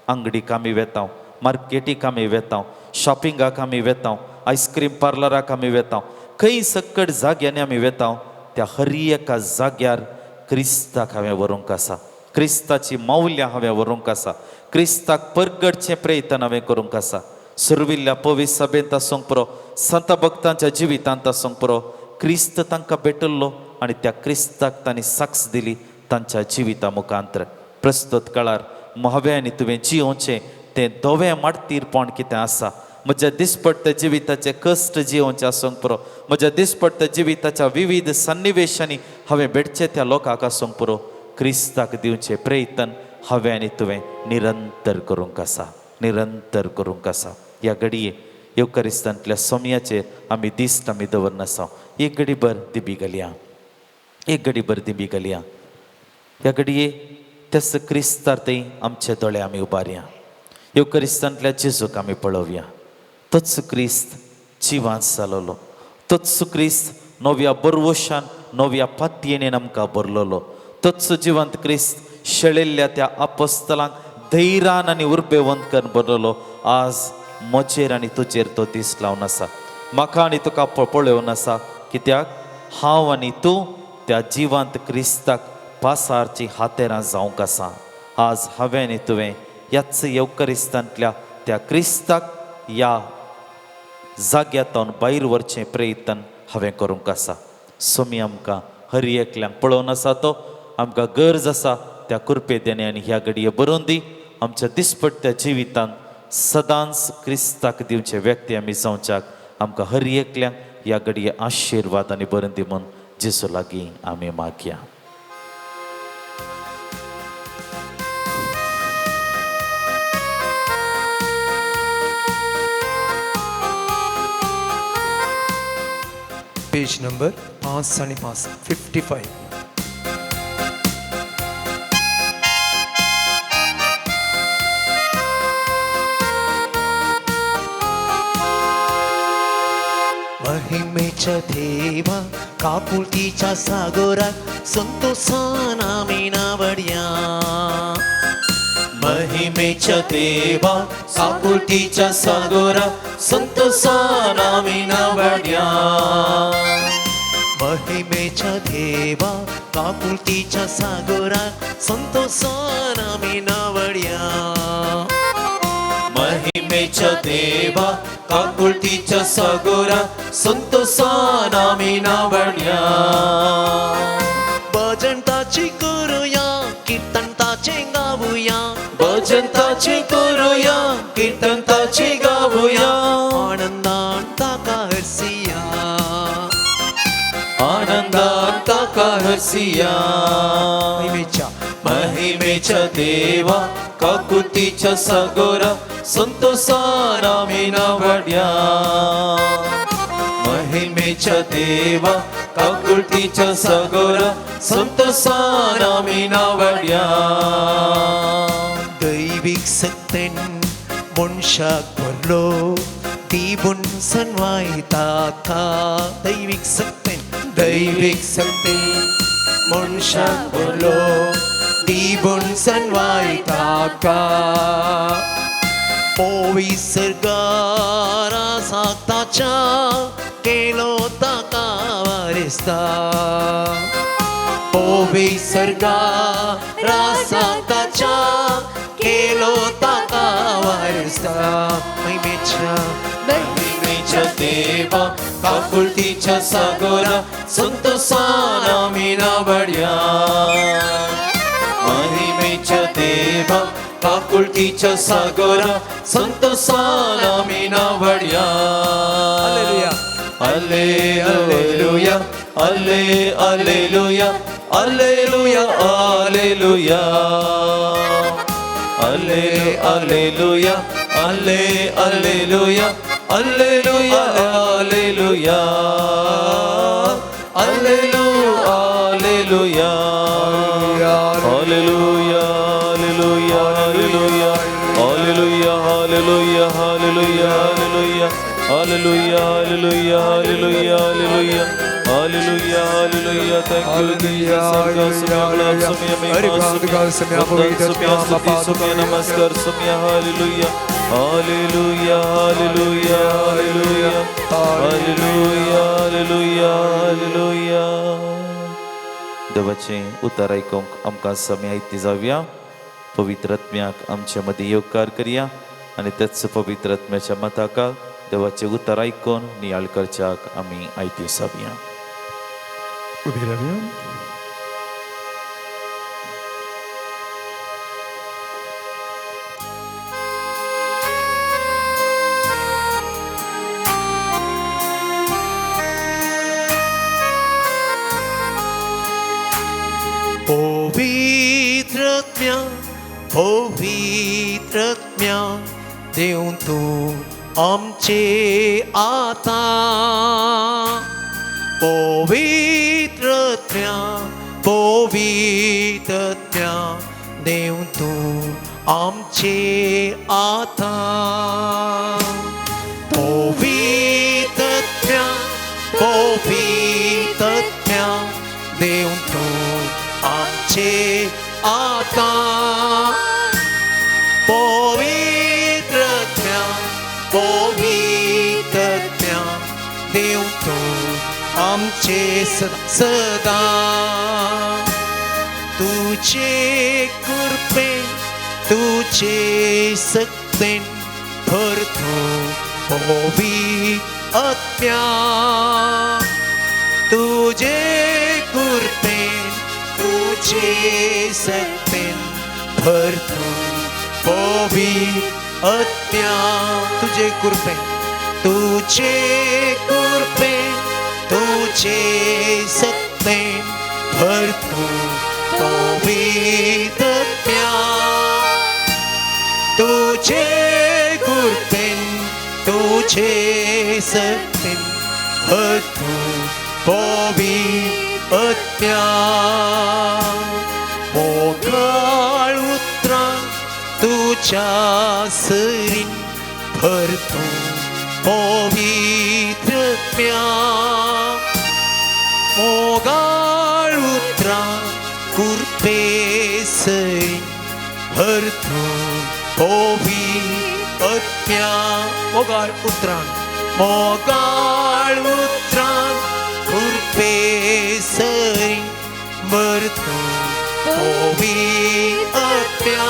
अंगडीक आमी वेता, मार्केटीक आमी वेता, शॉपिंगाक आमी वेता, आयस्क्रीम पार्लराक आमी वेता, खंय सक्कड जाग्यांनी आमी वेता. त्या हर एका जाग्यार क्रिस्ताक हांवें व्हरूंक आसा, क्रिस्ताची मौल्यां हांवें व्हरूंक आसा, क्रिस्ताक परगटचें प्रयत्न हांवें करूंक आसा. सुरविल्ल्या पवित्र सभेंत आसूंक पुरो, संत भक्तांच्या जिवितांत आसूंक पुरो, क्रिस्त तांकां भेटल्लो आनी त्या क्रिस्ताक तांणी साक्ष दिली तांच्या जिविता मुखांतर. प्रस्तुत काळार हांवें आनी तुवें जियोवचें तें धवें माटतीरपण कितें आसा, म्हज्या दिसपट्ट्या जिविताचे कश्ट जियोवचें आसूंक पुरो, म्हज्या दिसपट्ट्या जिविताच्या विविध सन्निवेशांनी हांवें भेटचें त्या लोकांक आसूंक पुरो, क्रिस्ताक दिवचें प्रयत्न हांवें आनी तुवें निरंतर करूंक आसा, निरंतर करूंक आसा. ह्या घडये येवकारिस्तांतल्या सोमयाचेर आमी दिश्ट आमी दवरनासा. एक घडी भर दिबी घालया, एक घडी भर दिबी घालया. ह्या घडये त्याच क्रिस्तार थंय आमचे दोळे आमी उबारया, येवकरिस्तांतल्या जेजूक आमी पळोवया. तोच क्रिस्त जिवांत जालोलो, तोच क्रिस्त नव्या बरवशान नव्या पातयेन आमकां भरलेलो, तोच जिवंत क्रिस्त शेळिल्ल्या त्या अपोस्तलांक धैर्यान आनी उर्बेवंत करून भरलेलो. आज म्हजेर आनी तुजेर तो दीस लावन आसा, म्हाका आनी तुका पळोवन आसा. कित्याक हांव आनी तूं त्या जिवंत क्रिस्ताक पासारची हातेरां जावंक आसा. आज हांवें आनी तुवें ह्याच येवकरिस्तांतल्या त्या क्रिस्ताक ह्या जाग्यांतल्यान भायर व्हरचें प्रयत्न हांवें करूंक आसा. सोमी आमकां हर एकल्यांक पळोवन आसा, तो आमकां गरज आसा त्या कृपे देणे आनी ह्या घडये बरोवन दी. आमच्या दिसपट्ट्या जिवितांत सदांच क्रिस्ताक दिवचे व्यक्ती आमी जावच्याक आमकां हर एकल्यांक ह्या घडये आशिर्वाद आनी बरोवन दी म्हूण जेजू लागीं आमी मागया. पेज नंबर 5 आणि 5, 55. महिमेच्या देवा काकुळतीच्या सागरात संतोषान आमी नावडया. महिमेच्या देवा काकुळतीच्या सागरात संतोषान आमी नावडया. महिमेच्या देवा काकुळतीच्या सागोरा संतोषान आमी नावडया. महिमेच्या देवा काकुळतीच्या सागोरा संतोषान आमी नावडया. भजन ताची करुया कीर्तन ताचे गावुया, भजन ताचे करुया कीर्तन ताचे गावुया, आनंदान ताका हरसिया, आनंदान ताका हरसिया. महिमेच्या महिमेच्या देवा काकुळतीच्या सागोरा संतोषान आमी नावडया. महिमेच्या देवा काकुळतीच्या सागोरा संतोषान आमी नावडया. दैवीक सक्तेन मनशाक भरलो दिवून सनवायता ताका. दैवीक सक्तेन, दैवीक सक्तेन मनशाक भरलो दिवून सनवायता ताका. पविसर्गारा सागताच्या केलो ताका वारिसता, पविसर्गारा सागताच्या केलो ताका वारिसता. महिमेच्या महिमेच्या देवा काकुळतीच्या सागोरा संतोषान आमी नावडया. महिमेच्या देवा काकुळतीच्या सागोरा संतोषान आमी नावडया. हालेलुया. अल्ले alleluia, alleluia, alleluia, alle alleluia, alle alleluia, alleluia, alleluia, alleluia, alleluia, alleluia, alleluia, alleluia, alleluia, alleluia, alleluia, alleluia, alleluia, alleluia, alleluia, hallelujah, hallelujah. Thank you Jesus. नमस्कार सुमिया. Hallelujah, hallelujah, hallelujah, hallelujah, hallelujah, hallelujah, hallelujah. देवाचें उतर आयकूंक आमकां समय आयती जावया. पवित्र आत्म्याक आमचे मदीं येवकार करया आनी तेच पवित्र आत्म्याच्या मताका देवाचें उतर आयकून नियाळ करच्याक आमी आयती जावया. उबी रावया. पवित्र आत्म्या, पवित्र आत्म्या देव तूं आमचे आतां. पवित्र आत्म्या, पवित्र आत्म्या देव तूं आमचे आतां. पवित्र आत्म्या, पवित्र आत्म्या देव तूं आमचे आतां. पवित्र आत्म्या, पवित्र आत्म्या देव तूं आमचे सदा सदा. तुझे कृपे तुझे सक्तेन भरतो पवित्र आत्म्या. तुझे कृपे तुझे सक्तेन भरतो पवित्र आत्म्या. तुझे कृपे तुझे कृपे तुझे सक्तेन भरतो पवित्र आत्म्या. तुझे कृपेन तुझे सक्तेन भरतो पवित्र आत्म्या. मोगाळ उतरां तुझ्या सरीन भरतो पवित्र आत्म्या. मोगाळ उतरां कृपे सरीन भरतो पवित्र आत्म्या. मोगाळ उतरां, मोगाळ उतरां कृपे सरीन भरतो पवित्र आत्म्या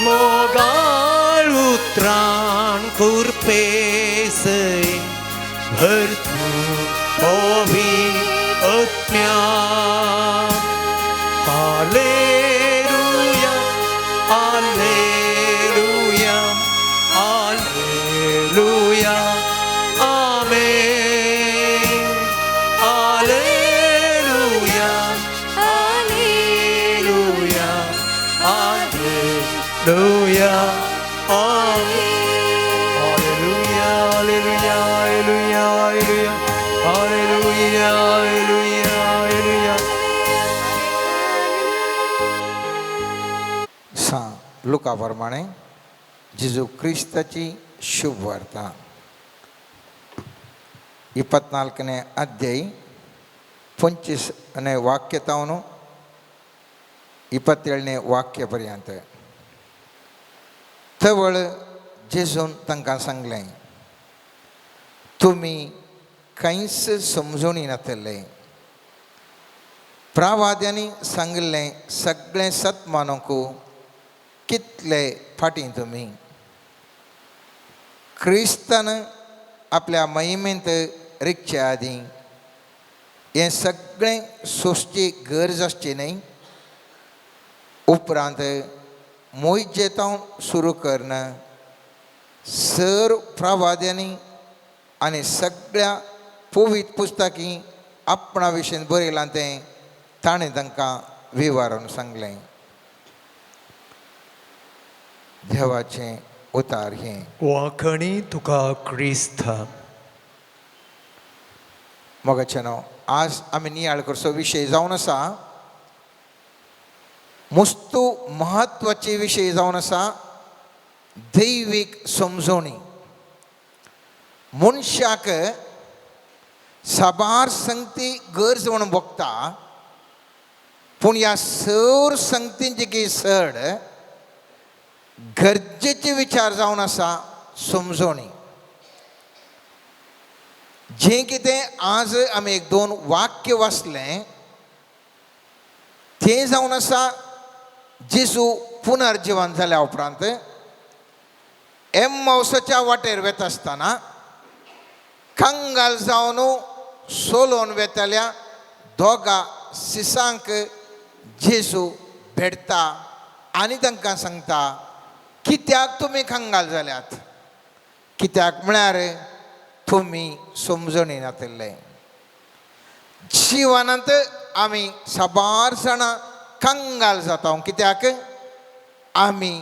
मोगाळ उतरान कृपेसय भरपूर पवित्र आत्म्या. Hallelujah, hallelujah, hallelujah, amen. Hallelujah, hallelujah, hallelujah, amen. Hallelujah, hallelujah, hallelujah, hallelujah, hallelujah, hallelujah. सा लुका प्रमाणे जेजू क्रिस्ताची शुभ वार्ता, 24ನೇ ಅಧ್ಯಾಯ 25ನೇ ವಾಕ್ಯ ತಾವನು 27ನೇ ವಾक्य पर्यंत. तवळ जेजून तांकां सांगलें, तुमी कांयच समजूनी नातले. प्रावाद्यांनी सांगिल्लें सगळें सत मानूंक कितले फाटीं तुमी. क्रिस्तान आपल्या महिमेंत रिगचे आदीं हें सगळें सोंसची गरज आसची न्हय. उपरांत मोहिजेतांव सुरू करून सर प्रवाद्यांनी आनी सगळ्या पवित्र पुस्तकी आपणा विशीं बरयलां तें ताणें तांकां विवारून सांगलें. देवाचें उतार हें. वाखणी तुका क्रिस्ता. मोगाचें न्हू, आज आमी नियाळ करचो विशय जावन आसा, मुस्तू म्हत्वाचे विशय जावन आसा, दैवीक समजवणी. मनशाक साबार संगती गरज म्हणून भोगता, पूण ह्या सर संगतींची की चड गरजेचे विचार जावन आसा समजवणी. जें कितें आज आमी एक दोन वाक्य वाचलें तें जावन आसा जेजू पुनर्जिवन जाल्या उपरांत एम्मावसाच्या वाटेर वेता आसतना कंगाल जावन सोलोवन वेताल्या दोगा सिसांक जेजू भेटता आनी तांकां सांगता, कित्याक तुमी कंगाल जाल्यात? कित्याक म्हळ्यार तुमी समजणी नातिल्ले. जिवनांत आमी साबार जाणां कंगाल जाता, कित्याक आमी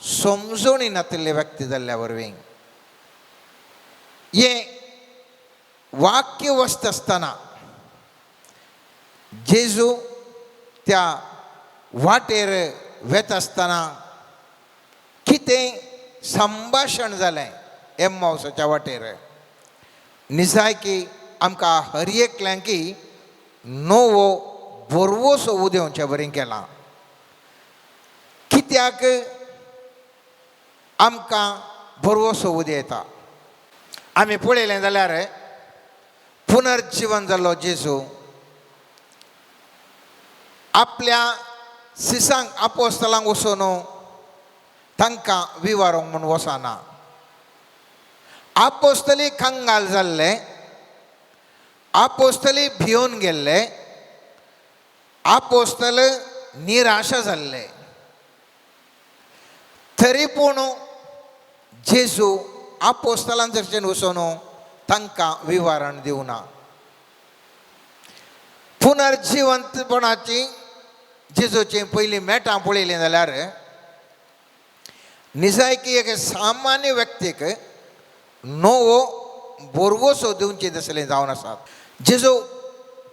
समजणी नातिल्ले व्यक्ती जाल्ल्या वरवीं. हें वाक्य वचता आसतना जेजू त्या वाटेर वेता आसतना कितें संभाशण जालें एम्मावसाच्या वाटेर, निजायकी आमकां हर एकल्यांकी नवो बरवसो उदेवचे बरें केला. कित्याक आमकां बरवसो उदय येता? आमी पळयलें जाल्यार पुनर्जिवन जाल्लो जेजू आपल्या सिसांक आपोस्तलांक वचून तांकां विवारूंक म्हूण वचना. आपोस्तली कंगाल जाल्ले, आपोस्तली भिवन गेल्ले, आपोस्तल निराशा जाल्ले, तरी पूण जेजू आपोस्तलांचेर वचून तांकां विवरण दिवना. पुनर्जिवंतपणाची जेजूची पयलीं मेटां पळयलीं जाल्यार निजायकी एक सामान्य व्यक्तीक नवो बोरवसो दिवचे तसलें जावन आसात. जेजू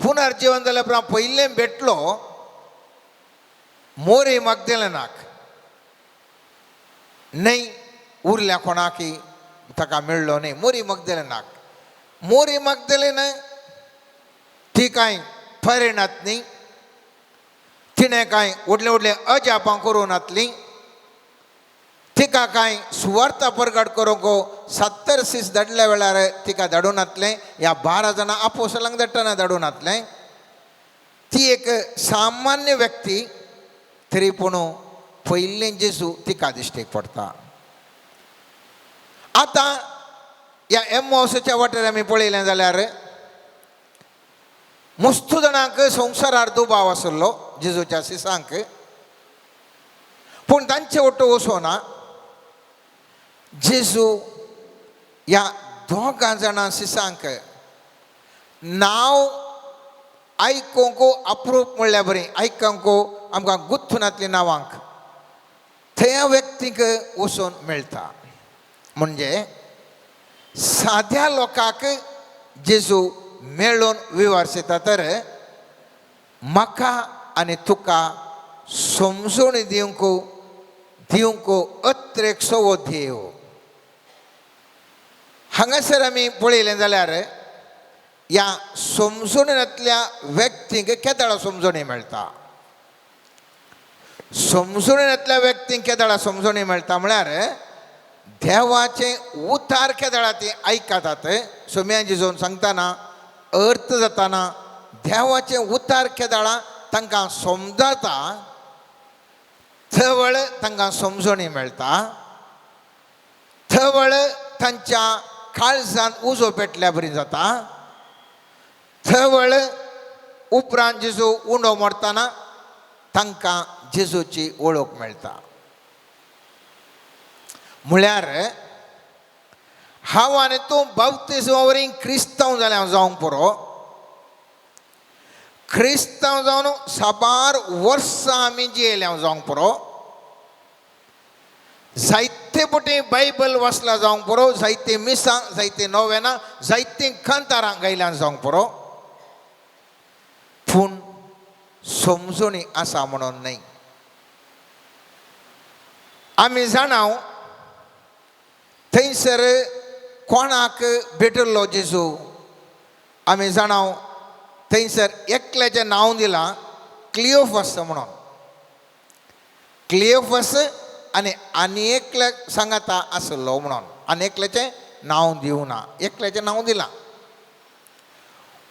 पुनर्जिवन जाल्या उपरांत पयलें भेटलो मोरी मगदेलेनाक, न्हय उरल्या कोणाकी ताका मेळ्ळो न्हय. मोरी मगदेलेनाक, मोरी मगदेलेन ती कांय फरें नातली, तिणें कांय व्हडलें व्हडलें अजापां करूं नातली, तिका कांय सुवार्ता परगट करूंक 70 सीस धाडल्या वेळार तिका धाडूं नातलें, ह्या 12 जाणां आपोसलांक धाडटना धाडूं नातलें. ती एक सामान्य व्यक्ती तरी पूण पयलें जेजू तिका दिश्टीक पडटा. आतां ह्या एम्मावसाच्या वाटेर आमी पळयलें जाल्यार मुस्तू जाणांक संवसारार दुबाव आसलो जेजूच्या सिसांक, पूण तांचे वट्टो वचोना. जेजू ह्या दोगां जाणां सिसांक नांव आयकूंक अप्रूप म्हणल्यार बरीं आयकूंक आमकां गुत्थुनांतलीं नांवांक थंय व्यक्तींक वचून मेळटा. म्हणजे साद्या लोकांक जेजू मेळून विवर्सता तर म्हाका आनी तुका समजून दिवंक दिवंक अत्रेक सवो देव. हांगासर आमी पळयलें जाल्यार ह्या समजणींतल्या व्यक्तींक केदळा समजणी मेळटा. समजणींतल्या व्यक्तींक केदळा समजणी मेळटा म्हळ्यार देवाचें उतार केदळा ती आयकतात. सोम्याजी जावन सांगतना अर्थ जाताना देवाचें उतार केदळा तांकां समजता, थवळ तांकां समजणी मेळटा, थवळ तांच्या काळजान उजो पेटल्या बरी जाता. थवळ उपरांत जेजू उंडो मोडताना तांकां जेजूची वळख मेळटा. म्हळ्यार हांव आनी तूं बाप्तिज्मा वरी क्रिस्तांव जालें हांव जावंक पुरो. क्रिस्तांव जावन साबार वर्सां आमी जियेले हांव जावंक पुरो. जायते पटी बायबल वाचला जावंक पुरो, जायते मिसां, जायते नोवेनां, जायतीं कांतारां गायल्यान जावंक पुरो, पूण समजणी आसा म्हणून न्हय. आमी जाणाव थंयसर कोणाक भेटिल्लो जेजू. आमी जाणाव थंयसर एकल्याचें नांव दिलां क्लियोफस म्हणून. क्लियोफस आनी आनी एकल्याक सांगाता आसलो म्हणून, आनी एकल्याचें नांव दिवना, एकल्याचें नांव दिलां.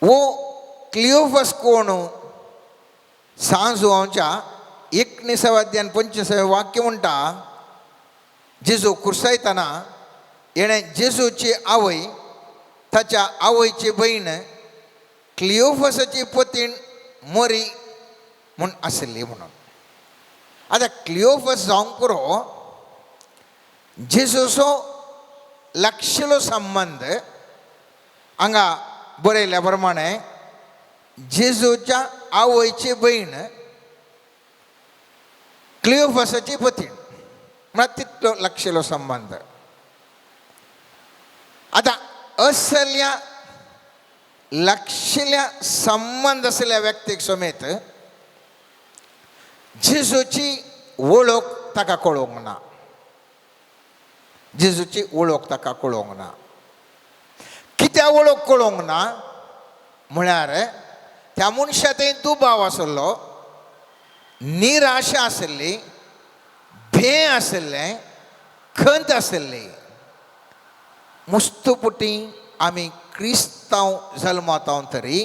वो क्लियोफस कोण? सांजुआंवच्या 19व्या अध्यायान 25व्या वाक्य म्हणटा, जेजू कुर्सायतना हेणें जेजूची आवय, ताच्या आवयची भयण क्लियोफसाची पतीण मोरी म्हूण आशिल्ली म्हणून. आतां क्लियोफस जावंक पुरो, जेजूचो लागशिलो संबंद हांगा बरयल्या प्रमाणे जेजूच्या आवयची भयण क्लियोफसाची पतीण, म्हळ्यार तितलो लागशिलो संबंद. आतां असल्या लागशिल्या संबंद आशिल्ल्या व्यक्तीक समेत जेजूची वळख ताका कळोवंक ना. जेजूची वळख ताका कळोवंक ना. कित्याक वळख कळोवंक ना म्हळ्यार त्या मनशा थंय दुबाव आसलो, निराशा आशिल्ली, भंय आशिल्लें, खंत आशिल्ली. मुस्तुपुटी आमी क्रिस्तांव जल्माताव तरी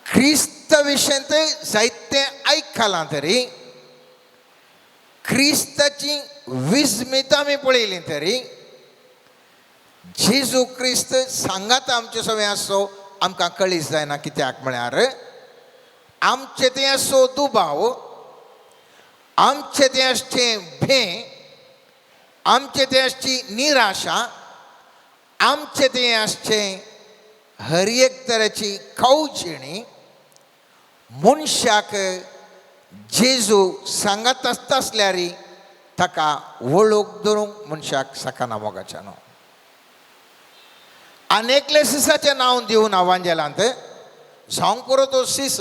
क्रिस्त विशयांत जायतें आयकलां तरी क्रिस्ताची विस्मितां आमी पळयली तरी जेजू क्रिस्त सांगात आमचे सगळें आसो आमकां कळीस जायना. कित्याक म्हळ्यार आमचे तें आसो दुबाव, आमचे तें आसचें भें, आमचे तें आसची निराशा, आमचे तें आसचें हर एक तरेची कवचिणी मनशाक जेजू सांगात आसता आसल्यार ताका वळख धरूंक मनशाक सकाना मोगाच्यान. आनी एकले सिसाचें नांव दिवन आवांजेलांत जावंक पुरो तो सीस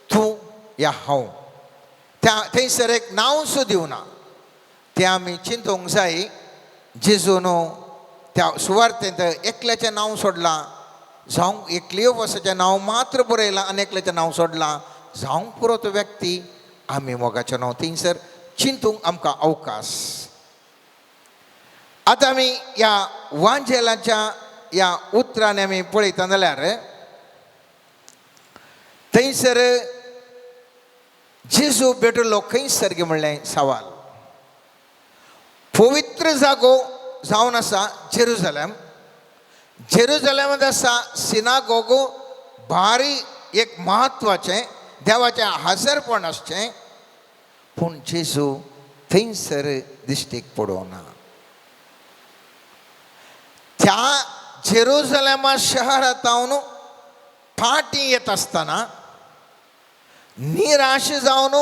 तूं या हांव त्या थंयसर एक नांव सुद्दां दिवना. तें आमी चिंतूंक जाय. जेजून त्या सुवार्तेंत एकल्याचें नांव सोडलां, जावंक एक क्लियोफसाचें नांव मात्र बरयलां आनी एकल्याचें नांव सोडलां, जावंक पुरो तो व्यक्ती आमी मोगाचें नांव. थंयसर चिंतूंक आमकां अवकाश. आतां आमी ह्या वांजेलाच्या ह्या उतरांनी आमी पळयता जाल्यार थंयसर जेजू भेटलो खंयसर गे म्हणलें सवाल. पवित्र जागो जावन आसा जेरुजलम. जेरुजलमांत आसा सिनागोगो, भारी एक म्हत्वाचें देवाचें हाजरपण आसचें, पूण जेजू थंयसर दिश्टीक पडोना. त्या जेरुजलेमा शहरांत फाटीं येत आसतना, निराश जावन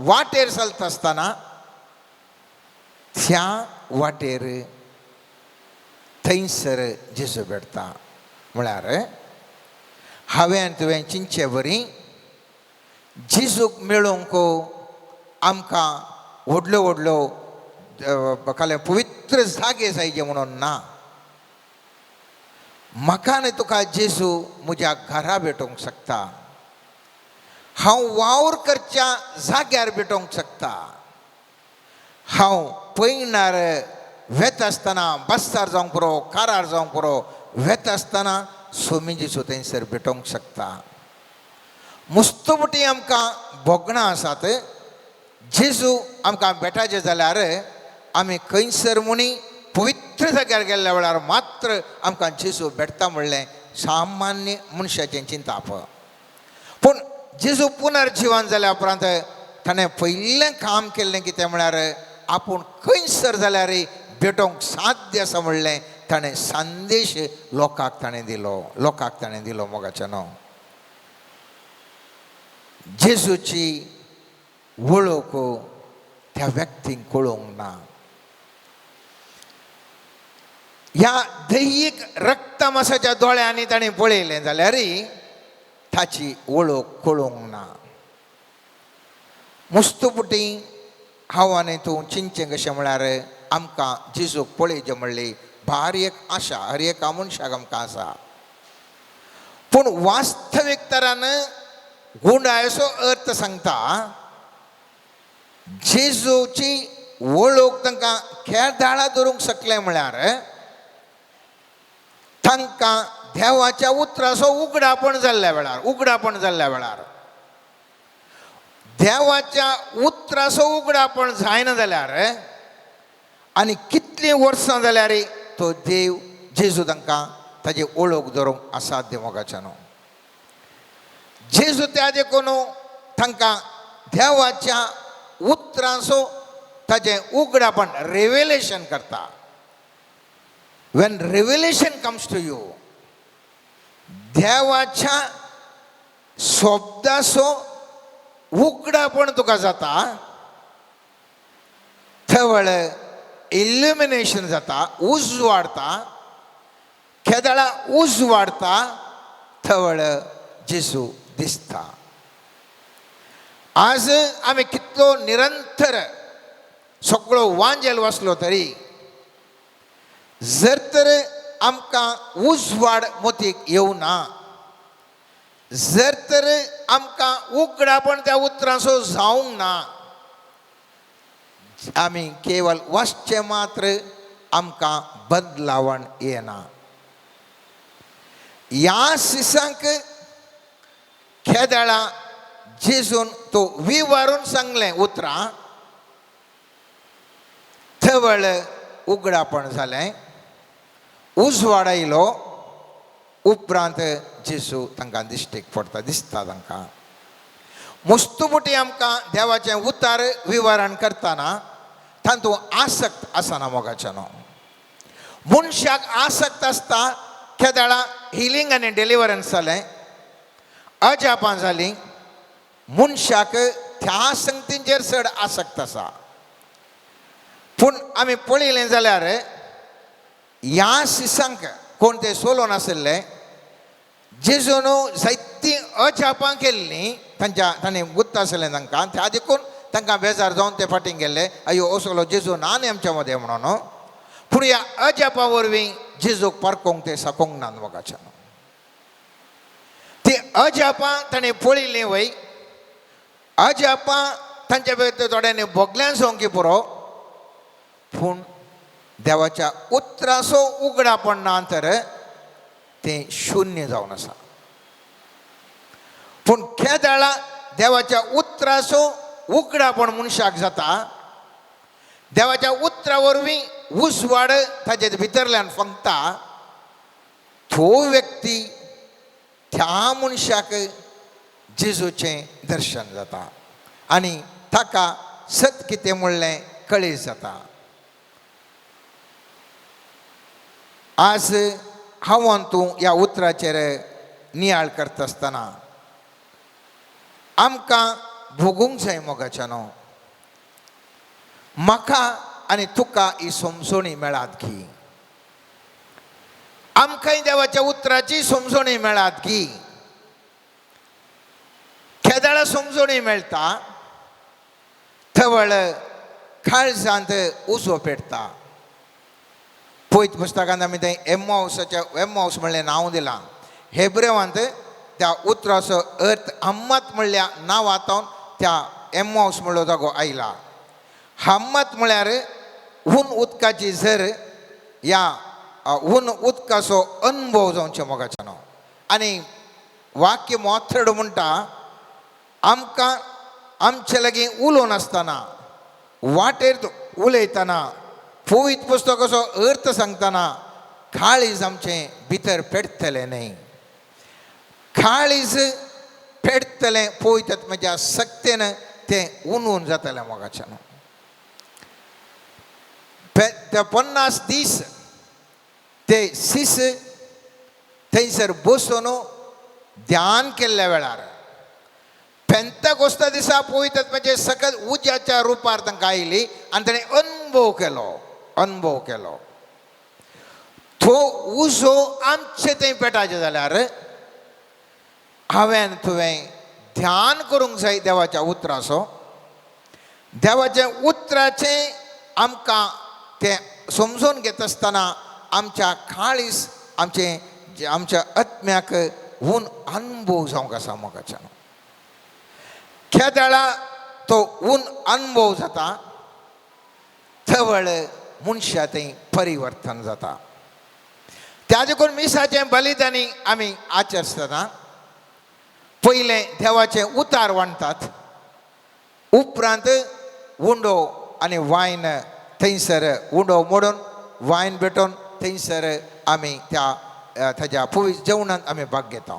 वाटेर चलता आसतना, त्या वाटेर थंयसर जेजू भेटता. म्हळ्यार हांवें आनी तुवें चिंतचे बरी जेजूक मेळोवंक आमकां व्हडल्यो व्हडल्यो काले पवित्र जागे जायचे म्हणून ना. म्हाका आनी तुका जेजू म्हज्या घरा भेटोवंक शकता, हांव वावर करच्या जाग्यार भेटोवंक शकता, हांव पयणार वेता आसतना बस्सार जावंक पुरो, कारार जावंक पुरो, वेता आसतना सोमी जेजू थंयसर भेटोवंक शकता. मुस्तुपटी आमकां भोगणां आसात. जेजू आमकां भेटाचें जाल्यार आमी खंयसर म्हणी पवित्र जाग्यार गेल्ल्या वेळार मात्र आमकां जेजू भेटता म्हणलें सामान्य मनशाचें चिंताप. पूण जेजू पुनर्जिवन जाल्या उपरांत ताणें पयलें काम केल्लें कितें म्हळ्यार आपूण खंयसर जाल्यार भेटोवंक साध्य आसा म्हणलें ताणें संदेश लोकांक ताणें दिलो, लोकांक ताणें दिलो. मोगाचें न्हू जेजूची वळख त्या व्यक्तींक कळोवंक ना. ह्या दैहीक रक्तमासाच्या दोळ्यांनी ताणें पळयलें जाल्यार ताची वळख कळोवंक ना. मुस्तुपुटी हांव आनी तूं चिंतचें कशें म्हळ्यार आमकां जेजूक पळयचें म्हणली भारी एक आशा हर एका मनशाक आमकां आसा. पूण वास्तवीक तरान गुंडायचो अर्थ सांगता जेजूची वळख तांकां खेळदाळा धरूंक शकलें म्हळ्यार तांकां देवाच्या उतराचो उगडापण जाल्ल्या वेळार, उगडापण जाल्ल्या वेळार देवाच्या उतराचो उगडापण जायना जाल्यार आनी कितलीं वर्सां जाल्यार तो देव जेजू तांकां ताजी वळख धरूंक असाध्य. मोगाच्या न्हू जेजू त्या देखून तांकां देवाच्या उतरांचो ताजें उगडापण रेवेलेशन करता. When revelation comes to you, देवाच्या शब्दाचो उगडापण तुका जाता, थवळ इल्युमिनेशन जाता, उजवाडता, केदळा उजवाडता, थवळ जेजू दिसता. आज आमी कितलो निरंतर सगळो वांजेल वाचलो तरी जर तर आमकां उजवाड मोतीक येवना, जर तर आमकां उगडापण त्या उतरांचो जावंक ना, आमी केवल वाचचें मात्र आमकां बदलावण येना. ह्या सिसांक खेदाळा जेजून तो विवारून सांगलें उतरां, थवळ उगडापण जालें, उजवाड आयलो. उपरांत जेजू तांकां दिश्टीक पडटा, दिसता तांकां. मुस्तुपुटी आमकां देवाचें उतार विवरण करतना तातूंत आसक्त आसना. मोगाचें न्हू मनशाक आसक्त आसता. केदळा हिलींग आनी डिलिवरन्स जालें, अजापां जालीं, मनशाक त्या संगतींचेर चड आसक्त आसा. पूण आमी पळयलें जाल्यार ह्या सिसांक कोण ते सोलो नाशिल्ले, जेजून जायतीं अजापां केल्लीं तांच्या, तांणी गुत्त आशिल्लें तांकां, त्या देखून तांकां बेजार जावन ते फाटीं गेल्ले, अयो असलो जेजू ना न्ही आमच्या मदें म्हणून. पूण ह्या अजापा वरवीं जेजूक पारकोंक ते साकोंक ना. मोगाच्यान ती अजापां ताणें पळयलीं वय, अजापां तांच्या भितर थोड्यांनी भोगल्यान जावंक पुरो, पूण देवाच्या उतराचो उगडापण ना तर तें शून्य जावन आसा. पूण केदळा देवाच्या उतराचो उगडापण मनशाक जाता, देवाच्या उतरा वरवीं उजवाड ताजे भितरल्यान फंगता, तो व्यक्ती त्या मनशाक जेजूचें दर्शन जाता आनी ताका सत कितें म्हणलें कळीत जाता. आज हांव आनी तूं ह्या उतराचेर नियाळ करता आसतना आमकां भोगूंक जाय मोगाच्यानो, म्हाका आनी तुका ही समजणी मेळात की, आमकांय देवाच्या उतराची समजणी मेळात की. केदळा समजणी मेळटा तवळ काळजांत उजो पेटता. पयत पुस्तकांत आमी तें एम्मावसाच्या एम्मावस म्हणलें नांव दिलां. हेब्रेवांत त्या उतराचो अर्थ हम्मत म्हणल्या नांवांत त्या एम्मावस म्हणलो जागो आयला. हम्मत म्हळ्यार हून उदकाची झर, ह्या हून उदकाचो अनुभव जावचो मोगाचो न्हू. आनी वाक्य मोथ्रड म्हणटा आमकां आमचे लागीं उलोवन आसतना, वाटेर उलयतना, पवित्र पुस्तकाचो अर्थ सांगतना काळीज आमचें भितर पेटतलें न्हय. काळीज पेटतलें पवित्र आत्म्याच्या सक्तेन तें उनून जातलें मोगाच्यान. ते 50 दीस ते सीस थंयसर बसून ध्यान केल्ल्या वेळार पेंतकोस्ता दिसा पवित्र आत्म्याचे सकल उज्याच्या रुपार तांकां आयली आनी ताणें अनुभव केलो, अनुभव केलो. तो उजो आमचे थंय पेटाचें जाल्यार हांवें तुवें ध्यान करूंक जाय देवाच्या उतराचो. देवाच्या उतराचें आमकां तें समजून घेता आसतना आमच्या काळीस आमचें आमच्या आत्म्याक हून अनुभव जावंक आसा मोगाच्यान. केदळा तो हून अनुभव जाता तवळ मनशा थंय परिवर्तन जाता. त्या देखून मिसाचें बलिदानी आमी आचरतना पयलें देवाचें उतार वांटतात, उपरांत उंडो आनी वायन थंयसर उंडो मोडून वायन भेटोवन थंयसर आमी त्या ताज्या पवित्र जेवणांत आमी भाग घेता.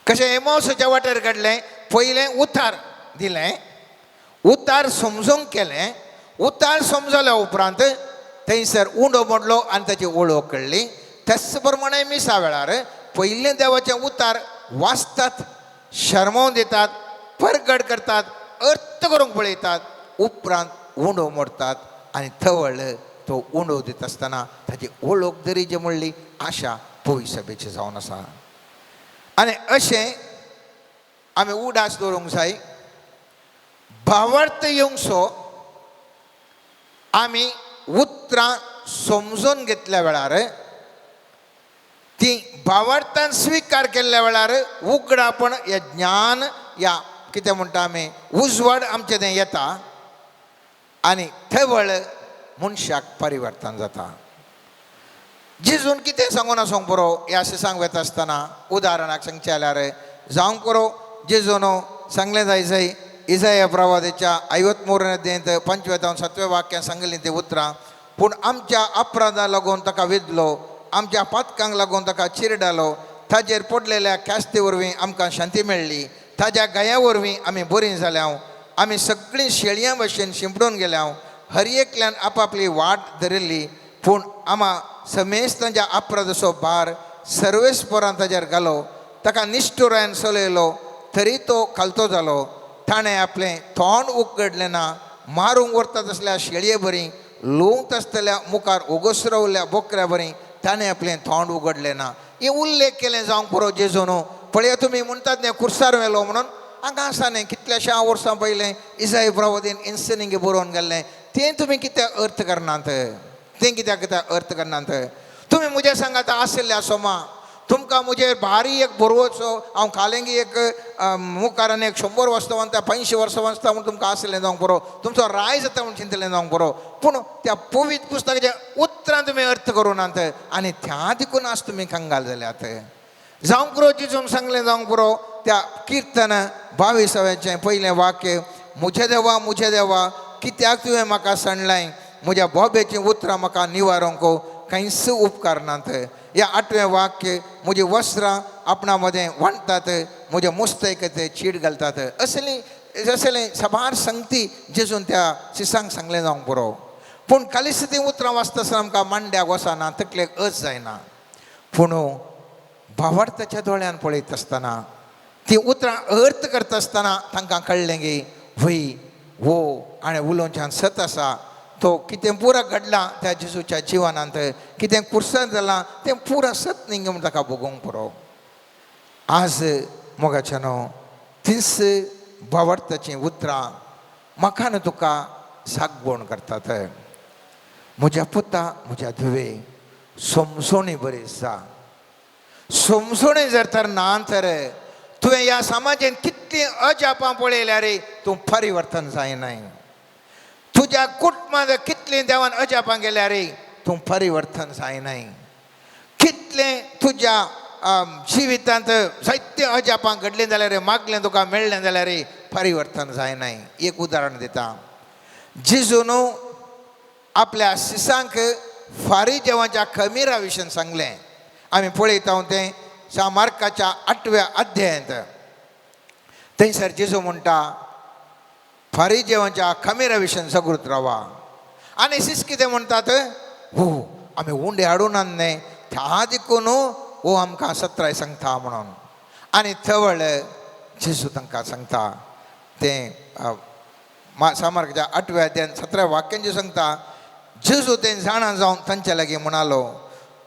कशें एमोसाच्या वाटेर काडलें, पयलें उतार दिलें, उतार समजूंक केलें, उतार समजल्या उपरांत थंयसर उंडो मोडलो आनी ताची वळख कळ्ळी. तेच प्रमाणे मिसा वेळार पयलें देवाचें उतार वाचतात, शरमोवन दितात, परगट करतात, अर्थ करूंक पळयतात, उपरांत उंडो मोडतात आनी थवळ तो उंडो दिता आसतना ताची वळख दरीजे म्हणली आशा पवित्र सभेची जावन आसा. आनी अशें आमी उडास दवरूंक जाय, भावार्थ येवंकसो आमी उतरां समजून घेतल्या वेळार, ती भावार्थान स्विकार केल्ल्या वेळार उगडापण हे ज्ञान या कितें म्हणटा आमी उजवाड आमचें तें येता आनी थवळ मनशाक परिवर्तन जाता. जेजून कितें सांगून आसूंक पुरो ह्या अशें सांग वता आसतना उदाहरणाक सांगचें जाल्यार जावंक पुरो जेजून सांगलें जाय जाय इजाया प्रवादाच्या 53 अध्यायांत 5व्या जावन 7व्या वाक्यान सांगलीं तीं उतरां, पूण आमच्या अपराधां लागून ताका विदलो, आमच्या पातकांक लागून ताका चिरडालो, ताजेर पडलेल्या ख्यास्ती वरवीं आमकां शांती मेळ्ळी, ताज्या गाया वरवीं आमी बरीं जाल्या, आमी सगळीं शेळयां भशेन शिंपडून गेल्या, हर एकल्यान आपापली वाट धरिल्ली, पूण आमा समेस्त तांच्या अपराधाचो भार सर्वेस्परान ताजेर घालो, ताका निश्ठुरायन चलयलो तरी तो खालतो जालो, ताणें आपलें तोंड उगडलें ना, मारूंक व्हरता तसल्या शेळये बरी, लुवंक आसतल्या मुखार उगसरवल्या बोकऱ्या बरी ताणें आपलें तोंड उगडलें ना. हे उल्लेख केलें जावंक पुरो जेजून. पळया तुमी म्हणटात न्ही कुर्सार व्हेलो म्हणून, हांगा आसा न्ही कितल्याश्या वर्सां पयलें इजाय प्रवादीन इन्सनिंग बरोवन गेल्लें, तें तुमी कित्याक अर्थ करनात, तें कित्याक कित्याक अर्थ करनात. तुमी म्हजें सांगात आशिल्ल्या सोमा तुमकां म्हजेर भारी एक बरोवचो हांव कालेंगी एक मुखार आनी एक 100 वर्सां वाचता 500 वर्सां वाचता म्हूण तुमकां आशिल्लें जावंक बरो, तुमचो राय जाता म्हूण चिंतलें जावंक बरो, पूण त्या पवित्र पुस्तकाच्या उतरां तुमी अर्थ करूं नात आनी त्या देखून आज तुमी कंगाल जाल्यात. जावंक पुरो जेजून सांगलें जावंक पुरो त्या किर्तन 22व्याचें पयलें वाक्य, म्हज्या देवा म्हज्या देवा कित्याक तुवें म्हाका सांडलें, म्हज्या बोबेचीं उतरां म्हाका निवारूंक कांयच उपकारनात. ह्या 8वें वाक्य, म्हजीं वस्त्रां आपणा मदें वांट्टात, म्हज्या मुस्तेक ते चीड घालतात. असली असलें साबार संगती जेजून त्या शिसांक सांगलें जावंक पुरो. पूण कालिस तीं उतरां वाचता आसतना आमकां मांड्याक वचना, तकलेक अज जायना. पूण भावार्थाच्या दोळ्यान पळयत आसतना तीं उतरां अर्थ करता आसतना तांकां कळ्ळें की व्हय हो आनी उलोवच्यान सत आसा, तो कितें पुरा घडलां त्या जेजूच्या जिवनांत, कितें कुर्सान जालां तें पुरा सत न्ही म्हूण ताका भोगोवंक पुरो. आज मोगाच्या न्हू तीच भावार्थाचीं उतरां म्हाका न्हू तुका सागवण करतात. म्हज्या पुता म्हज्या धुवे समजोणी बरी जा, समजोणी जर तर ना तर तुवें ह्या समाजान कितलीं अजापां पळयल्या रे, तूं परिवर्तन जायनाय. तुज्या कुटुंबांत कितलीं देवान अजापां गेल्या रे, तूं परिवर्तन जायनाय. कितलें तुज्या जिवितांत जायते अजापां घडलीं जाल्यार रे, मागलें तुका मेळ्ळें जाल्यार रे, परिवर्तन जायनाय. एक उदाहरण दिता, जेजून आपल्या शिसांक फारी देवाच्या खमीरा विशीं सांगलें. आमी पळयता तें सा मार्काच्या 8व्या अध्यायांत. थंयसर जेजू म्हणटा फारी जेवणच्या खमीरा विशीं जागृत रावा. आनी शिस कितें म्हणटात, हो आमी उंडे हाडून न्हय त्या देखून हो आमकां सत्राय सांगता म्हणून. आनी थवळ जेजू तांकां सांगता तें सामार्काच्या 8व्या अध्यायान 17 वाक्यांचे सांगता. जेजू तें जाणा जावन तांचे लागीं म्हणालो,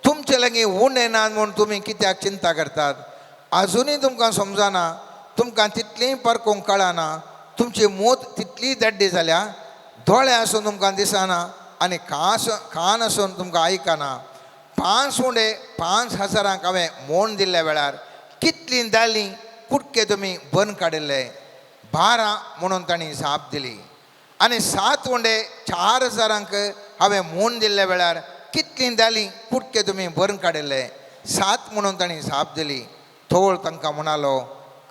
तुमचे लागीं उणें ना म्हूण तुमी कित्याक चिंता करतात? आजुनूय तुमकां समजना, तुमकां तितलीय परकोंक कळना, तुमची मोत तितली दाड्डी जाल्या, दोळे आसून तुमकां दिसना आनी कान आसून तुमकां आयकना. 5 उंडे 5,000 हांवें मोण दिल्ल्या वेळार कितलीं दालीं कुटके तुमी बंद काडिल्ले? 12 म्हणून तांणी जाप दिली. आनी 7 उंडे 4,000 हांवें मोण दिल्ल्या वेळार कितलीं दालीं कुटके तुमी भरून काडिल्ले? 7 म्हणून तांणी जाप दिली. तोळ तांकां म्हणालो,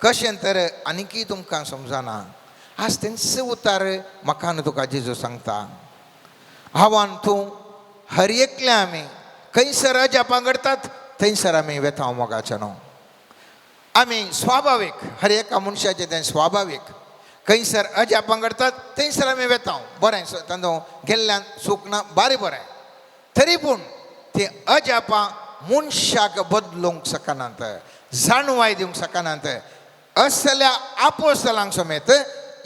कशें तर आनीकय तुमकां समजना? आज तेंच उतार म्हाका न्हू तुका जेजू सांगता, आव्हान तूं हर एकले आमी खंयसर अजापां घडटात थंयसर आमी वेता मोगाचे न्हू. आमी स्वाभावीक हर एका मनशाचें तें स्वाभावीक, खंयसर अजापां घडटात थंयसर आमी वेता. बरें तांचो गेल्ल्यान सूख ना, बारी बरें, तरी पूण ती अजापां मनशाक बदलूंक शकनात, जाणवाय दिवंक शकनात. असल्या आपोस्तलांक समेत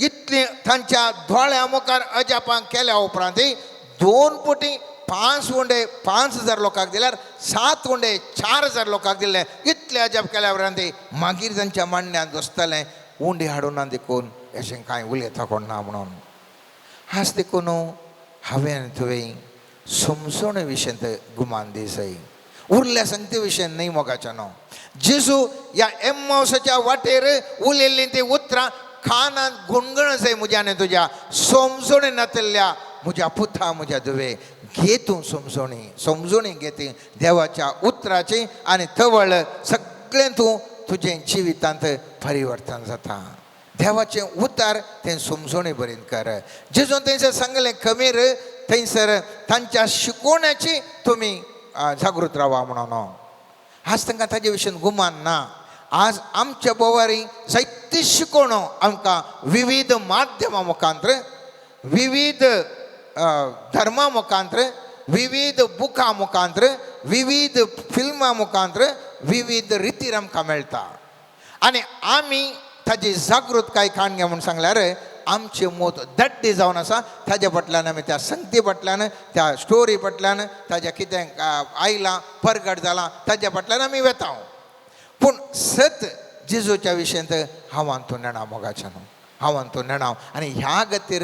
इतली तांच्या दोळ्या मुखार अजापां केल्या उपरांत 2 पुटी 5 उंडे 5,000 लोकांक दिल्यार 7 उंडे 4,000 लोकांक दिले. इतले अजाप केल्या उपरांत मागीर तांच्या मांडण्यांत बसतलें उंडे हाडून ना देखून अशें कांय उलयता कोण ना म्हणून. आज देखून हांवें तुवें समजोणे विशयांत गुमान दी जाय, उरल्या संगते विशयान न्हय मोगाच्या न्हू. जेजू ह्या एम्मावसाच्या वाटेर उलयल्लीं तीं उतरां कानांत गुणगण जाय म्हज्या आनी तुज्या समजोणी नातिल्ल्या म्हज्या पुता म्हज्या धुवे, घे तूं समजोणी, समजोणी घे ती देवाच्या उतराची आनी तवळ सगळें तूं तुजें जिवितांत परिवर्तन जाता. देवाचें उतार तें समजोणी बरें कर. जेजून थंयसर सांगलें खमीर थंयसर तांच्या शिकोवण्याची तुमी जागृत रावा म्हणून. आज तांकां ताजे विशीं गुमान ना. आज आमच्या बोवारी जायती शिकोवणो आमकां विविध माध्यमां मुखांत्र, विविध धर्मा मुखांत्र, विविध बुकां मुखांत्र, विविध फिल्मां मुखांत्र, विविध रितीर आमकां मेळटा. आनी आमी ताजी जागृतकाय काणगे म्हूण सांगल्यार आमचें मत दड्डी जावन आसा. ताज्या फाटल्यान आमी त्या संगती फाटल्यान, त्या स्टोरी फाटल्यान, ताज्या कितें आयलां परगट जालां ताज्या फाटल्यान आमी वेता. पूण सत जेजूच्या विशयांत हांवान तूं नेणा मोगाच्या न्हू, हांवान तूं नेणा. आनी ह्या खातीर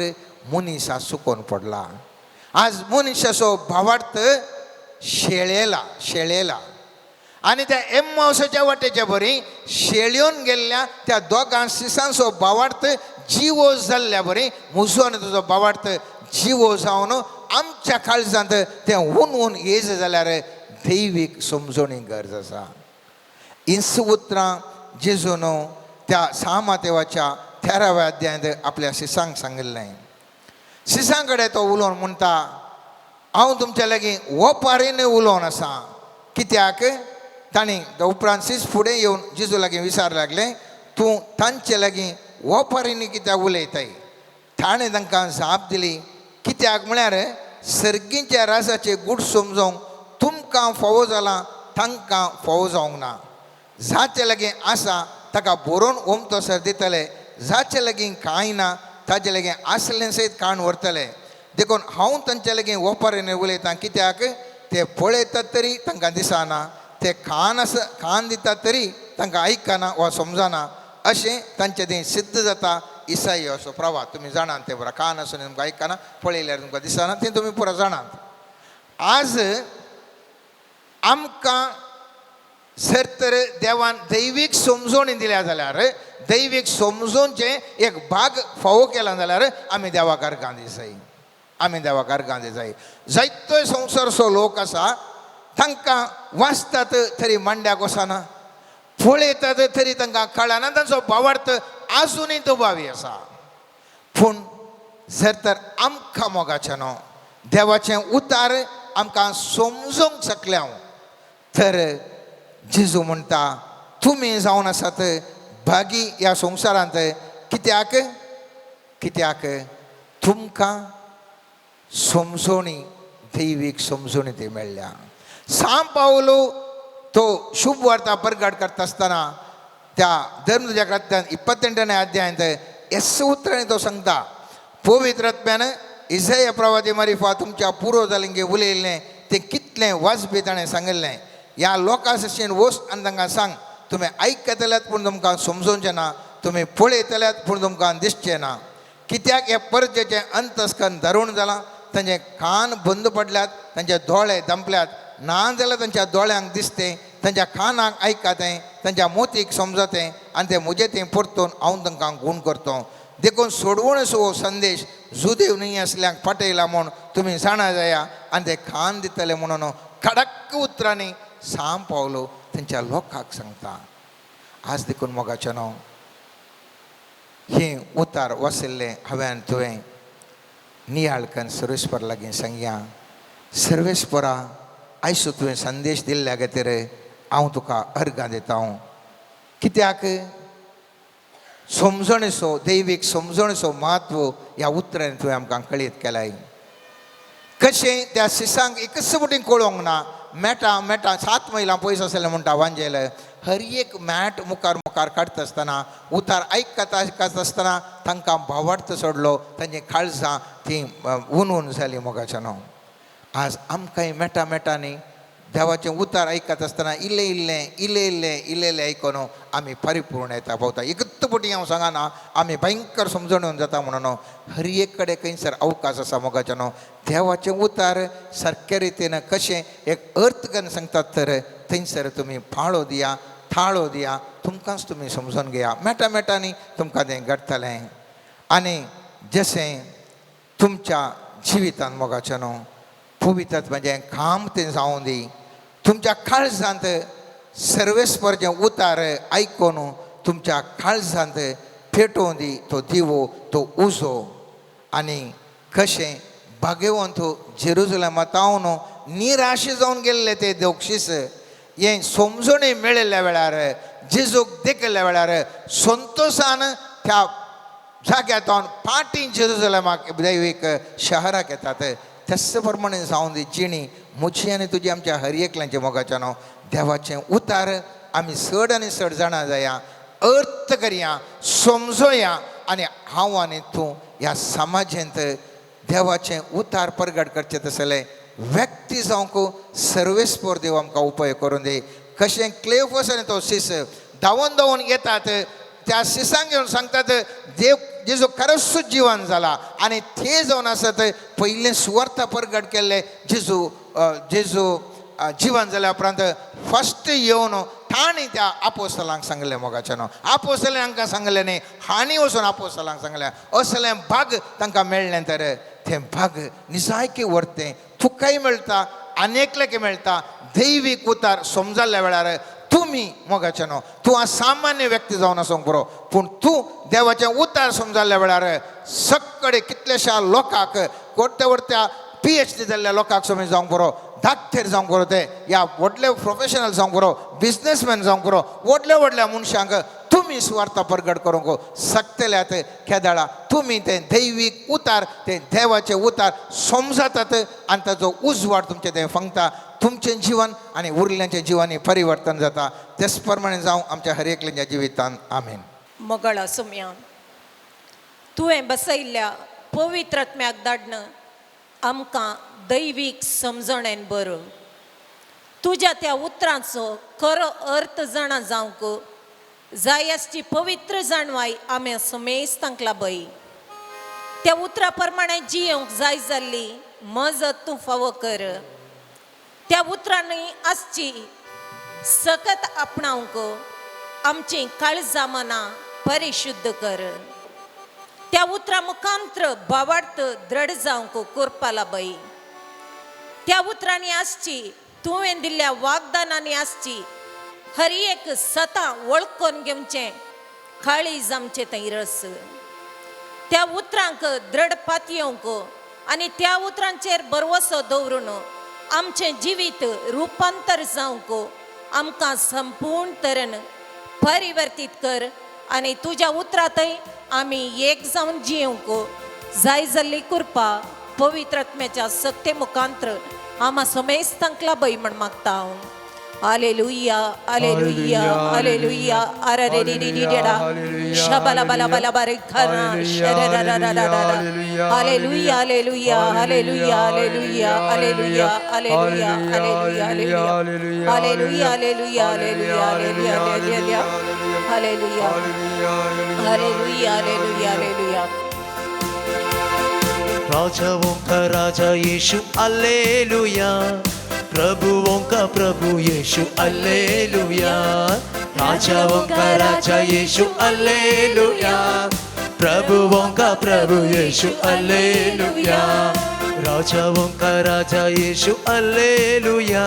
मनीस आज चुकोन पडला. आज मनशाचो भावार्थ शेळेला, शेळेला. आनी त्या एम्मावसाच्या वाटेच्या बरी शेळयोन गेल्ल्या त्या दोगां शिसांचो भावार्थ जिवो जाल्ल्या बरी म्हजो आनी तुजो भावार्थ जिवो जावन आमच्या काळजांत तें हून हून येज जाल्यार दैवीक समजोणी गरज आसा. हींच उतरां जेजून त्या सा मातेवाच्या 13व्या अध्यायांत आपल्या शिसांक सांगिल्लें. शिसां कडेन तो उलोवन म्हणटा, हांव तुमच्या लागीं ओपारीन उलोवन आसा. कित्याक तांणी उपरांत शीस फुडें येवन जेजू लागीं विचार लागले, तूं तांचे लागीं ओपारीन कित्याक उलयताय? ताणें तांकां जाप दिली, कित्याक म्हळ्यार सर्गीच्या राजाचे गूट समजोंक तुमकां फावो जालां, तांकां फावो जावंक ना. जाचे लागीं आसा ताका बरोवन ओमतो सर दितले, जाचे लागीं कांय ना ताजे लागीं आसलें सयत काण व्हरतले. देखून हांव तांचे लागीं ओपारीन उलयतां, कित्याक ते पळयतात तरी तांकां दिसना, ते कान आसा कान दितात तरी तांकां आयकना वा समजना. अशें तांचें तें सिद्ध जाता. इसाई असो प्रवाह तुमी जाणात तें पुरा, कान आसून तुमकां आयकना, पळयल्यार तुमकां दिसना, तें तुमी पुरा जाणात. आज आमकां जर तर देवान दैवीक समजोणी दिल्या जाल्यार, दैवीक समजोवचें एक भाग फावो केला जाल्यार आमी देवाक अर्गां दिसाय, आमी देवाक अर्गां दिसाय. जायतो संवसारचो लोक आसा, तांकां वाचतात तरी मांड्याक वचना, पळयतात तरी तांकां कळना, तांचो भावार्थ आजुनूय दुबावी आसा. पूण जर तर आमकां मोगाचें न्हू देवाचें उतार आमकां समजूंक शकले हांव, तर जेजू म्हणटा तुमी जावन आसात भागी ह्या संवसारांत. कित्याक? कित्याक तुमकां समजोणी, दैवीक समजोणी ती मेळ्ळ्या. सांव पावलो तो शुभ वार्ता परगट करता आसतना त्या धर्मजाग्रत्यान 28ನೇ अध्यायांत एस उतरांनी तो सांगता, पवित्र आत्म्यान इजय प्रवादी मारिफा तुमच्या पुर्वजांनी उलयल्लें तें कितलें वाजपी ताणें सांगिल्लें. ह्या लोकां सशेन वच आनी तांकां सांग, तुमी आयकतल्यात पूण तुमकां समजोवचें ना, तुमी पळयतल्यात पूण तुमकां दिसचें ना. कित्याक हे परजेचें अंतस्कन दारूण जालां, तांचे कान बंद पडल्यात, तांचे दोळे दंपल्यात, ना जाल्यार तांच्या दोळ्यांक दिसतें, तांच्या कानाक आयकतें, तांच्या मोतीक समजतें आनी तें म्हजें तें परतून हांव तांकां गूण करतो. देखून सोडवणचो हो संदेश जुदेव न्हय आसल्यांक पाटयला म्हूण तुमी जाणा जाया आनी ते कान दितले म्हणून कडक उतरांनी सांव पावलो तांच्या लोकांक सांगता. आज देखून मोगाचें न्हू हें उतार वाचिल्लें हांवें आनी तुवें नियाळ कन्न सर्वेस्पर लागीं सांगया, सर्वेस्परा आयज तुवें संदेश दिल्ल्या खातीर हांव तुका अर्गां दिता. हांव कित्याक समजणेचो, दैवीक समजणेचो म्हत्व ह्या उतरांनी तुवें आमकां कळीत केलाय. कशें त्या शिसांक एकच फावटी कळोंक ना, मेटा मेटा 7 मैलां पयस आसलें म्हणटा वांजेल, हर एक मॅट मुखार मुखार काडटा आसतना, उतार आयकता आयकता आसतना तांकां भावार्थ सोडलो, तांची काळजां तीं ऊन ऊन जालीं. मोगाच्या न्हू आज आमकांय मेटा मेटांनी देवाचें उतार आयकत आसतना इल्लें इल्लें इल्लें इल्लें इल्लें इल्लें आयकून आमी परिपूर्ण येता पावता. एकच फावटी हांव सांगना आमी भयंकर समजून जाता म्हणून, हर एक कडेन खंयसर अवकाश आसा मोगाचें न्हू देवाचें उतार सारके रितीन कशें एक अर्थ करून सांगतात तर थंयसर तुमी पाळो दिया, थाळो दिया, तुमकांच तुमी समजून घेया. मेटा मेटांनी तुमकां तें घडटलें. आनी जशें तुमच्या जिवितान मोगाचें न्हू पवित्र म्हणजे काम तें जावं दी, तुमच्या काळजांत सर्वेस्पर जें उतार आयकून तुमच्या काळजांत पेटोवन दी तो दिवो, तो उजो. आनी कशें भाग्यवंत जेरुजलेमा तावन निराश जावन गेल्ले ते दोक्षीस हें समजणी मेळिल्ल्या वेळार, जेजूक देखिल्ल्या वेळार संतोशान त्या जाग्यार पाटी जेरुजलेमाक दैवीक शहराक येतात. त्याच प्रमाणे जावन दी जिणी म्हजी आनी तुजी आमच्या हर एकल्याचे मोगाच्या न्हू देवाचें उतार आमी चड आनी चड जाणा जाया, अर्थ करया, समजोया आनी हांव आनी तूं ह्या समाजेंत देवाचें उतार परगट करचें तसलें व्यक्ती जावंक सर्वेस्पर देव आमकां उपयोग करून दी. कशें क्लेफस आनी तो शिस धांवन धांवन येतात, त्या शिसांक येवन सांगतात देव जेजू खरोच जिवन जाला आनी ते जावन आसत पयलें सुवार्थ परगट केल्ले जेजू जेजू जिवन जाल्या उपरांत फस्ट येवन तांणी त्या आपोस्तलांक सांगलें. मोगाचें न्हू आपोस्तलां हांकां सांगलें न्ही, हांणी वचून आपोस्तलांक सांगलें. असलें भाग तांकां मेळ्ळें तर तें भाग निजायकी व्हरतें तुकाय मेळटा, आनी एकल्याक मेळटा. दैवीक उतार समजल्ल्या वेळार तुमी मोगाचें न्हू, तूं सामान्य व्यक्ती जावन आसूंक बरो, पूण तूं देवाचें उतार समजल्ल्या वेळार सगळे कितल्याश्या लोकांक व्हडत्या व्हडत्या PhD जाल्ल्या लोकांक समज जावंक बरो, डाक्टर जावंक बरो, ते या व्हडले प्रोफेशनल जावंक बरो, बिजनेसमॅन जावंक बरो, व्हडल्या व्हडल्या मनशांक तुमी सुवार्थ परगट करूंक शकतल्यात. केदाळा तुमी तें दैवीक उतार, तें देवाचें उतार समजतात आनी ताचो उजवाड तुमचें तें फंगता, तुमचें जिवन आनी उरल्यांचें जिवन परिवर्तन जाता. तेच प्रमाणे जावं आमच्या हर एकल्याच्या जिवितान. आमेन. मोगळा सुम्या, तुवें बसयल्ल्या पवित्र आत्म्याक धाडन आमकां दैवीक समजणेन बरो, तुज्या त्या उतरांचो खरो अर्थ जाणा जावंक जाय आसची पवित्र जाणवाय आमी समेस्तांक लाबय. त्या उतरा प्रमाणे जियेवंक जाय जाल्ली मजत तूं फावो कर. त्या उतरांनी आसची सकत आपणावंक आमची काळजां मनां परिशुद्ध कर. त्या उतरा मुखांत्र भावार्थ द्रढ जावंक कोरपा लाबय. त्या उतरांनी आसची तुवें दिल्ल्या वागदानांनी आसची हर एक सतां वळखून घेवचें काळीज आमचें थंय रस. त्या उतरांक द्रढ पातयेवंक आनी त्या उतरांचेर भरवसो दवरून आमचें जिवीत रुपांतर जावंक आमकां संपूर्ण तरेन परिवर्तीत कर आनी तुज्या उतरांतय आमी एक जावन जियेवंक जाय जाल्ली कृपा पवित्र आत्म्याच्या सक्ते मुखांत्र आमा समेस्तांक लाबय म्हण मागता हांव. Alleluia, alleluia, alleluia. अरे रे रे रे रे शबला बला बला बारे खरा hallelujah, hallelujah, hallelujah, hallelujah, hallelujah, hallelujah, hallelujah, hallelujah, hallelujah, hallelujah, hallelujah, hallelujah, hallelujah, hallelujah, hallelujah. राजाओं का राजा यीशु अल्लेलुया, प्रभुओं का प्रभु यीशु अल्लेलुया। राजाओं का राजा यीशु अल्लेलुया, प्रभुओं का प्रभु यीशु अल्लेलुया। राजाओं का राजा यीशु अल्लेलुया,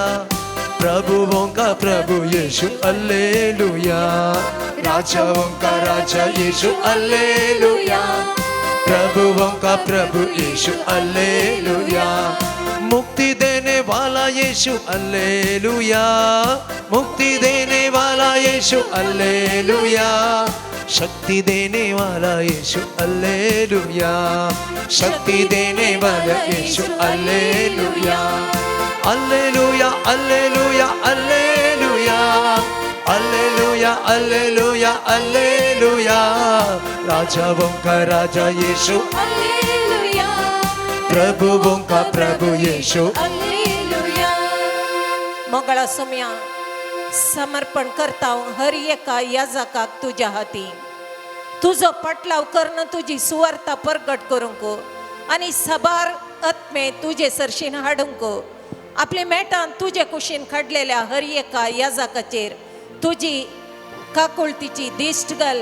प्रभुओं का प्रभु यीशु अल्लेलुया। राजाओं का राजा यीशु अल्लेलुया, प्रभुओं का प्रभु यीशु अल्लेलुया। मुक्ति देने वाला यीशु अल्लेलुया, मुक्ति देने वाला यीशु अल्लेलुया। शक्ति देने वाला यीशु अल्लेलुया, शक्ति देने वाला Yeshu alleluia. Alleluia, alleluia, alleluia, alleluia, alleluia, alleluia. राजाओं का राजा यीशु अल्लेलुया, प्रभुओं का प्रभु यीशु अल्लेलुया. मोगळा सोम्या, समर्पण करता हर एका याजकाक तुज्या हाती. तुजो पाटलाव करून तुजी सुवार्ता परगट करूंक आनी सबार आत्मे तुजे सरशीन हाडूंक आपले मेटान तुजे कुशीन काडलेल्या हर एका याजकाचेर तुजी काकुळतीची दिश्ट घाल.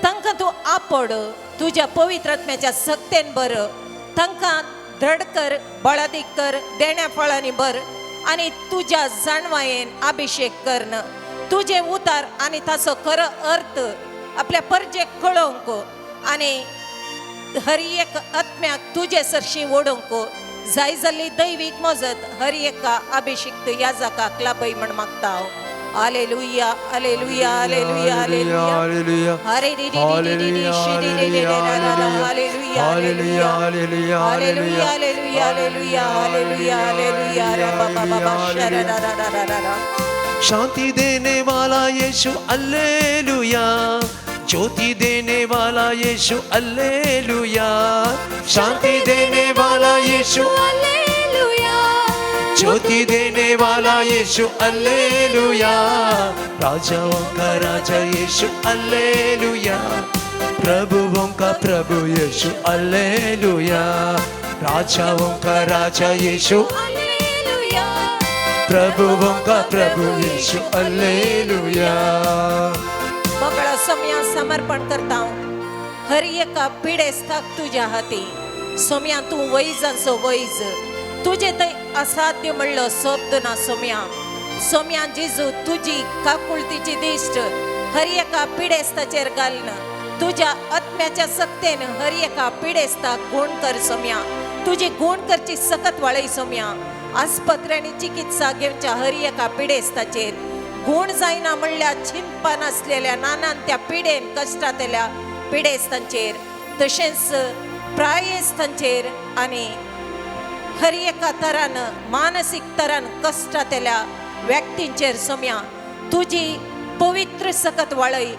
तांकां तूं आपड, तुज्या पवित्र आत्म्याच्या सक्तेन बर, तांकां द्रढ कर, बळादीक कर, देण्या फळांनी भर आनी तुज्या जाणवायेन अभिषेक करन तुजें उतार आनी ताचो खरो अर्थ आपल्या परजेक कळोवंक आनी हर एक आत्म्याक तुजे सरशी ओडूंक जाय जाल्ली दैवीक मजत हर एका अभिषिक्त याजकाक लाभय म्हण मागता हांव. Alleluia, alleluia, alleluia, alleluia. हरे रे रे रे रे रे श्री रे रे रे रे रे रे. Hallelujah, hallelujah, hallelujah, hallelujah, hallelujah, hallelujah, hallelujah. रे बाबा बाबा शरा रा रा रा रा रा. शांति देने वाला यीशु अल्लेलुया, ज्योति देने वाला यीशु अल्लेलुया। शांति देने वाला यीशु अल्लेलुया, ज्योति देने वाला यीशु अल्लेलुया। राजाओं का राजा यीशु अल्लेलुया, प्रभुओं का प्रभु यीशु अल्लेलुया। राजाओं का राजा यीशु अल्लेलुया, प्रभुओं का प्रभु यीशु अल्लेलुया. मोगळा सोम्या, समर्पण करता हर एका पिडेस्ताक तुज्या हाती. सोम्या, तूं वैजांचो वैज, तुजे थंय असाध्य म्हणलो शब्द ना. सोम्या, सोम्या जेजू तुजी काकुळतीची दिश्ट हर एका पिडेस्ताचेर घालून तुज्या आत्म्याच्या सक्तेन हर एका पिडेस्ताक गुण कर सोम्या. तुजी गुण करची सकत वाळय सोम्या. आस्पत्र्यांनी चिकित्सा घेवच्या हर एका पिडेस्ताचेर गुण जायना म्हणल्यार चिंतपा नासलेल्या नानान त्या पिडेन कश्टांतल्या पिडेस्तांचेर तशेंच प्रायेस्तांचेर आनी हर एका तरान मानसीक तरान कश्टांतल्या व्यक्तींचेर सोम्या तुजी पवित्र सकत वाळय.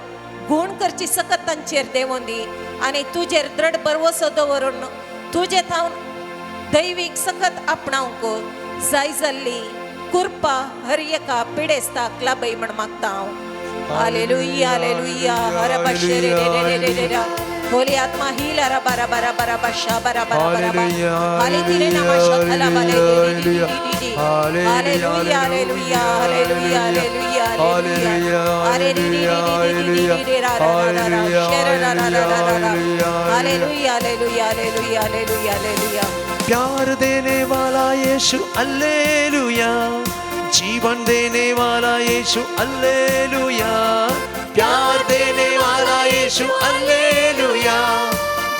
गुण करची सकत तांचेर देंवोन दी आनी तुजेर दृढ भरवसो दवरून तुजे थावन दैवीक सकत आपणावंक जाय जाल्ली कृपा हर एका पिडेस्ताक लाभय म्हण मागता हांव. हालेलुया हालेलुया हरबा रे रे रे रे रे रे. होली आत्मा हील रबा रबा रबा रबा शा बरा बरा बरा बा. हाले तिरे नमा शखला बले रे रे रे रे रे. Hallelujah hallelujah hallelujah hallelujah hallelujah. अरे रे रे रे रे रे रे रे रा रा रा रा शेर रा रा रा रा रा रा. Hallelujah hallelujah hallelujah hallelujah hallelujah. प्यार देने वाला यीशु अल्लेलुया, जीवन देने वाला यीशु अल्लेलुया, प्यार देने वाला यीशु अल्लेलुया,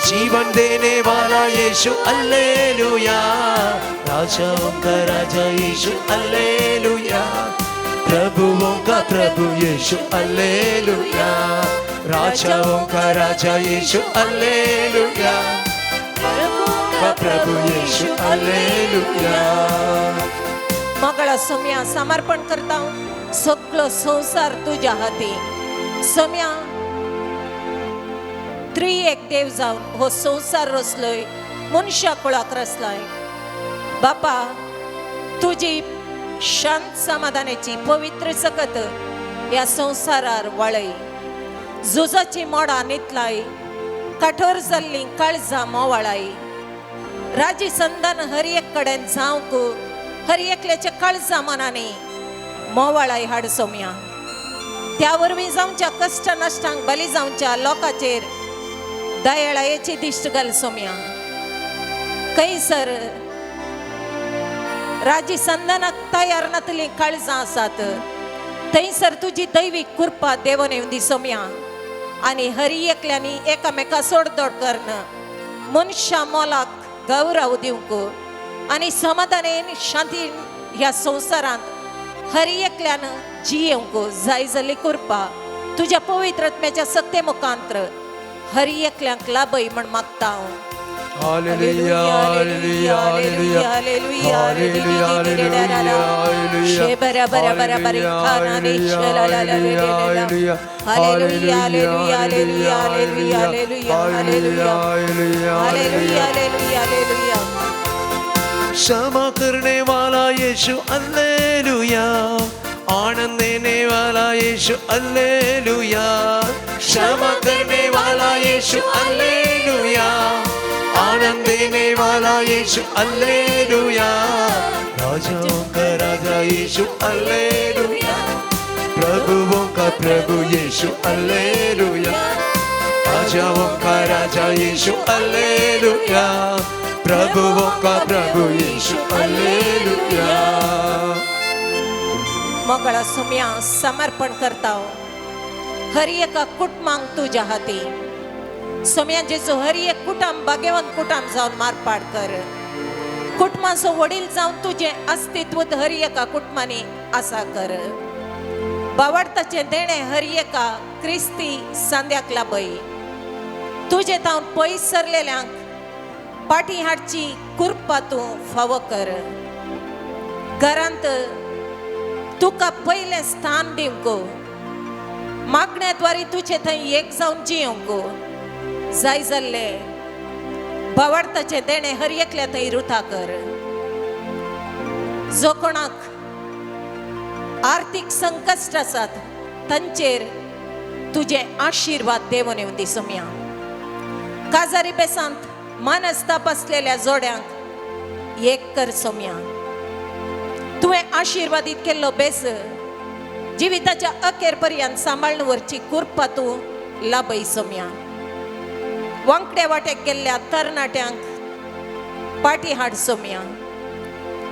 जीवन देने वाला यीशु अल्लेलुया, राजाओं का राजा यीशु अल्लेलुया, प्रभुओं का प्रभु यीशु अल्लेलुया, राजाओं का राजा यीशु अल्लेलुया, का प्रभु यीशु अल्लेलुया. मगळा सोम्या समर्पण करता सगळो संवसार तुज्या हाती. सोम्या त्रिएक देव जावन हो संवसार रचलोय, मनशा कुळाक रचलाय. बापा तुजी शांत समाधानाची पवित्र सकत ह्या संवसारार वाळय. झुजाची मोडां नितलाय, काठोर जाल्लीं काळजां मोवाळाय. राजी संदान हर एक कडेन जावंक हर एकल्याच्या काळजा मनांनी मोवाळाय हाड सोम्या. त्या वरवीं जावच्या कश्ट नश्टांक बली जावच्या लोकांचेर दयाळायेची दिश्ट घाल सोम्या. खंयसर राजी संदानाक तयार नातलीं काळजां आसात थंयसर तुजी दैवीक कृपा देवून येवन दी सोम्या. आनी हरी एकल्यांनी एकामेका सोडदोड करून मनशा मोलाक गौरव दिवंक आनी समाधानेन शांतीन ह्या संवसारांत हर एकल्यान जियेवंक जाय जाल्ली कृपा तुज्या पवित्र आत्म्याच्या सत्ते मुखांत्र हर एकल्यांक लाभय म्हण मागता हांव. Hallelujah, hallelujah, hallelujah, hallelujah, hallelujah, hallelujah, hallelujah, hallelujah, hallelujah, hallelujah. क्षमा करने वाला यीशु अल्लेलुया, आनंद देने वाला यीशु अल्लेलुया, क्षमा करने वाला यीशु अल्लेलुया, आनंद देने वाला यीशु अल्लेलुया, राजाओं का राजा यीशु अल्लेलुया, प्रभुओं का प्रभु यीशु अल्लेलुया, राजाओं का राजा यीशु अल्लेलुया, प्रभुओं का प्रभु यीशु अल्लेलुया. मोगळा सोम्या समर्पण करता हर एका कुटुंबांक तुज्या हाती. सोम्या जेजू हर एक कुटुंब भाग्यवंत कुटुंब जावन मारपाट कर. कुटुंबाचो वडील जावन तुजें अस्तित्व हर एका कुटुंबांनी आसा कर. बावडताचें देणें हर एका क्रिस्ती सांद्याक लाभय. तुजें तावन पयस सरलेल्यांक पाटी हाडची कृपा तूं फावो कर. घरांत तुका पयलें स्थान दिवंक मागण्या द्वारे तुजे थंय एक जावन जियोंक जाय जाल्लें बावडताचें देणें हर एकल्या थंय रुथा कर. जो कोणाक आर्थीक संकश्ट आसात तांचेर तुजे आशिर्वाद देवून येवन दी सोम्या. काजारी बेसांत मनस्ताप आसलेल्या जोड्यांक एक कर सोम्या. तुवें आशिर्वादीत केल्लो बेस जिविताच्या अखेर पर्यंत सांबाळून व्हरची कृपा तूं लाभय सोम्या. वांकड्या वाटेक गेल्ल्या तरणाट्यांक पाटी हाड सोम्या.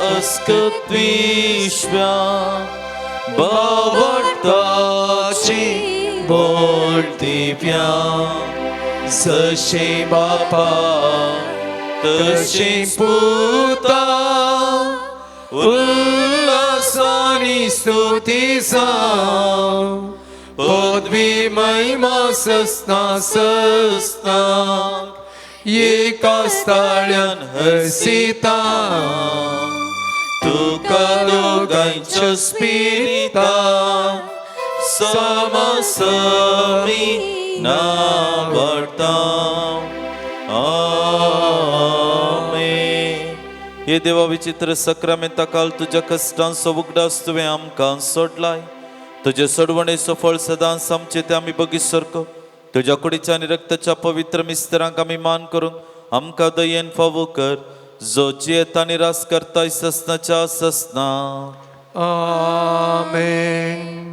अस्कत विश्व्या बावडताची बोल दिव्या जशें बापा तशें पुता उल्लासानी स्तुती जावं पदवी महिमा सस्ना सस्ना एका स्थाळ्यान हर्षिता तुका दोगांच्या स्पिरिता समसमी नावडता. आमेन. हे देवा विचित्र सक्रामेंता काल तुज्या कश्टांचो उगडास तुवें आमकां सोडलाय. तुजे सोडवणेचो फळ सदांच आमचे ते आमी बगीत सारको तुज्या कुडीच्या आनी रक्ताच्या पवित्र मिस्तरांक आमी मान करूंक आमकां दयेन फावो कर, जो जियेता आनी रास करताय ससनाच्या ससना. आमेन.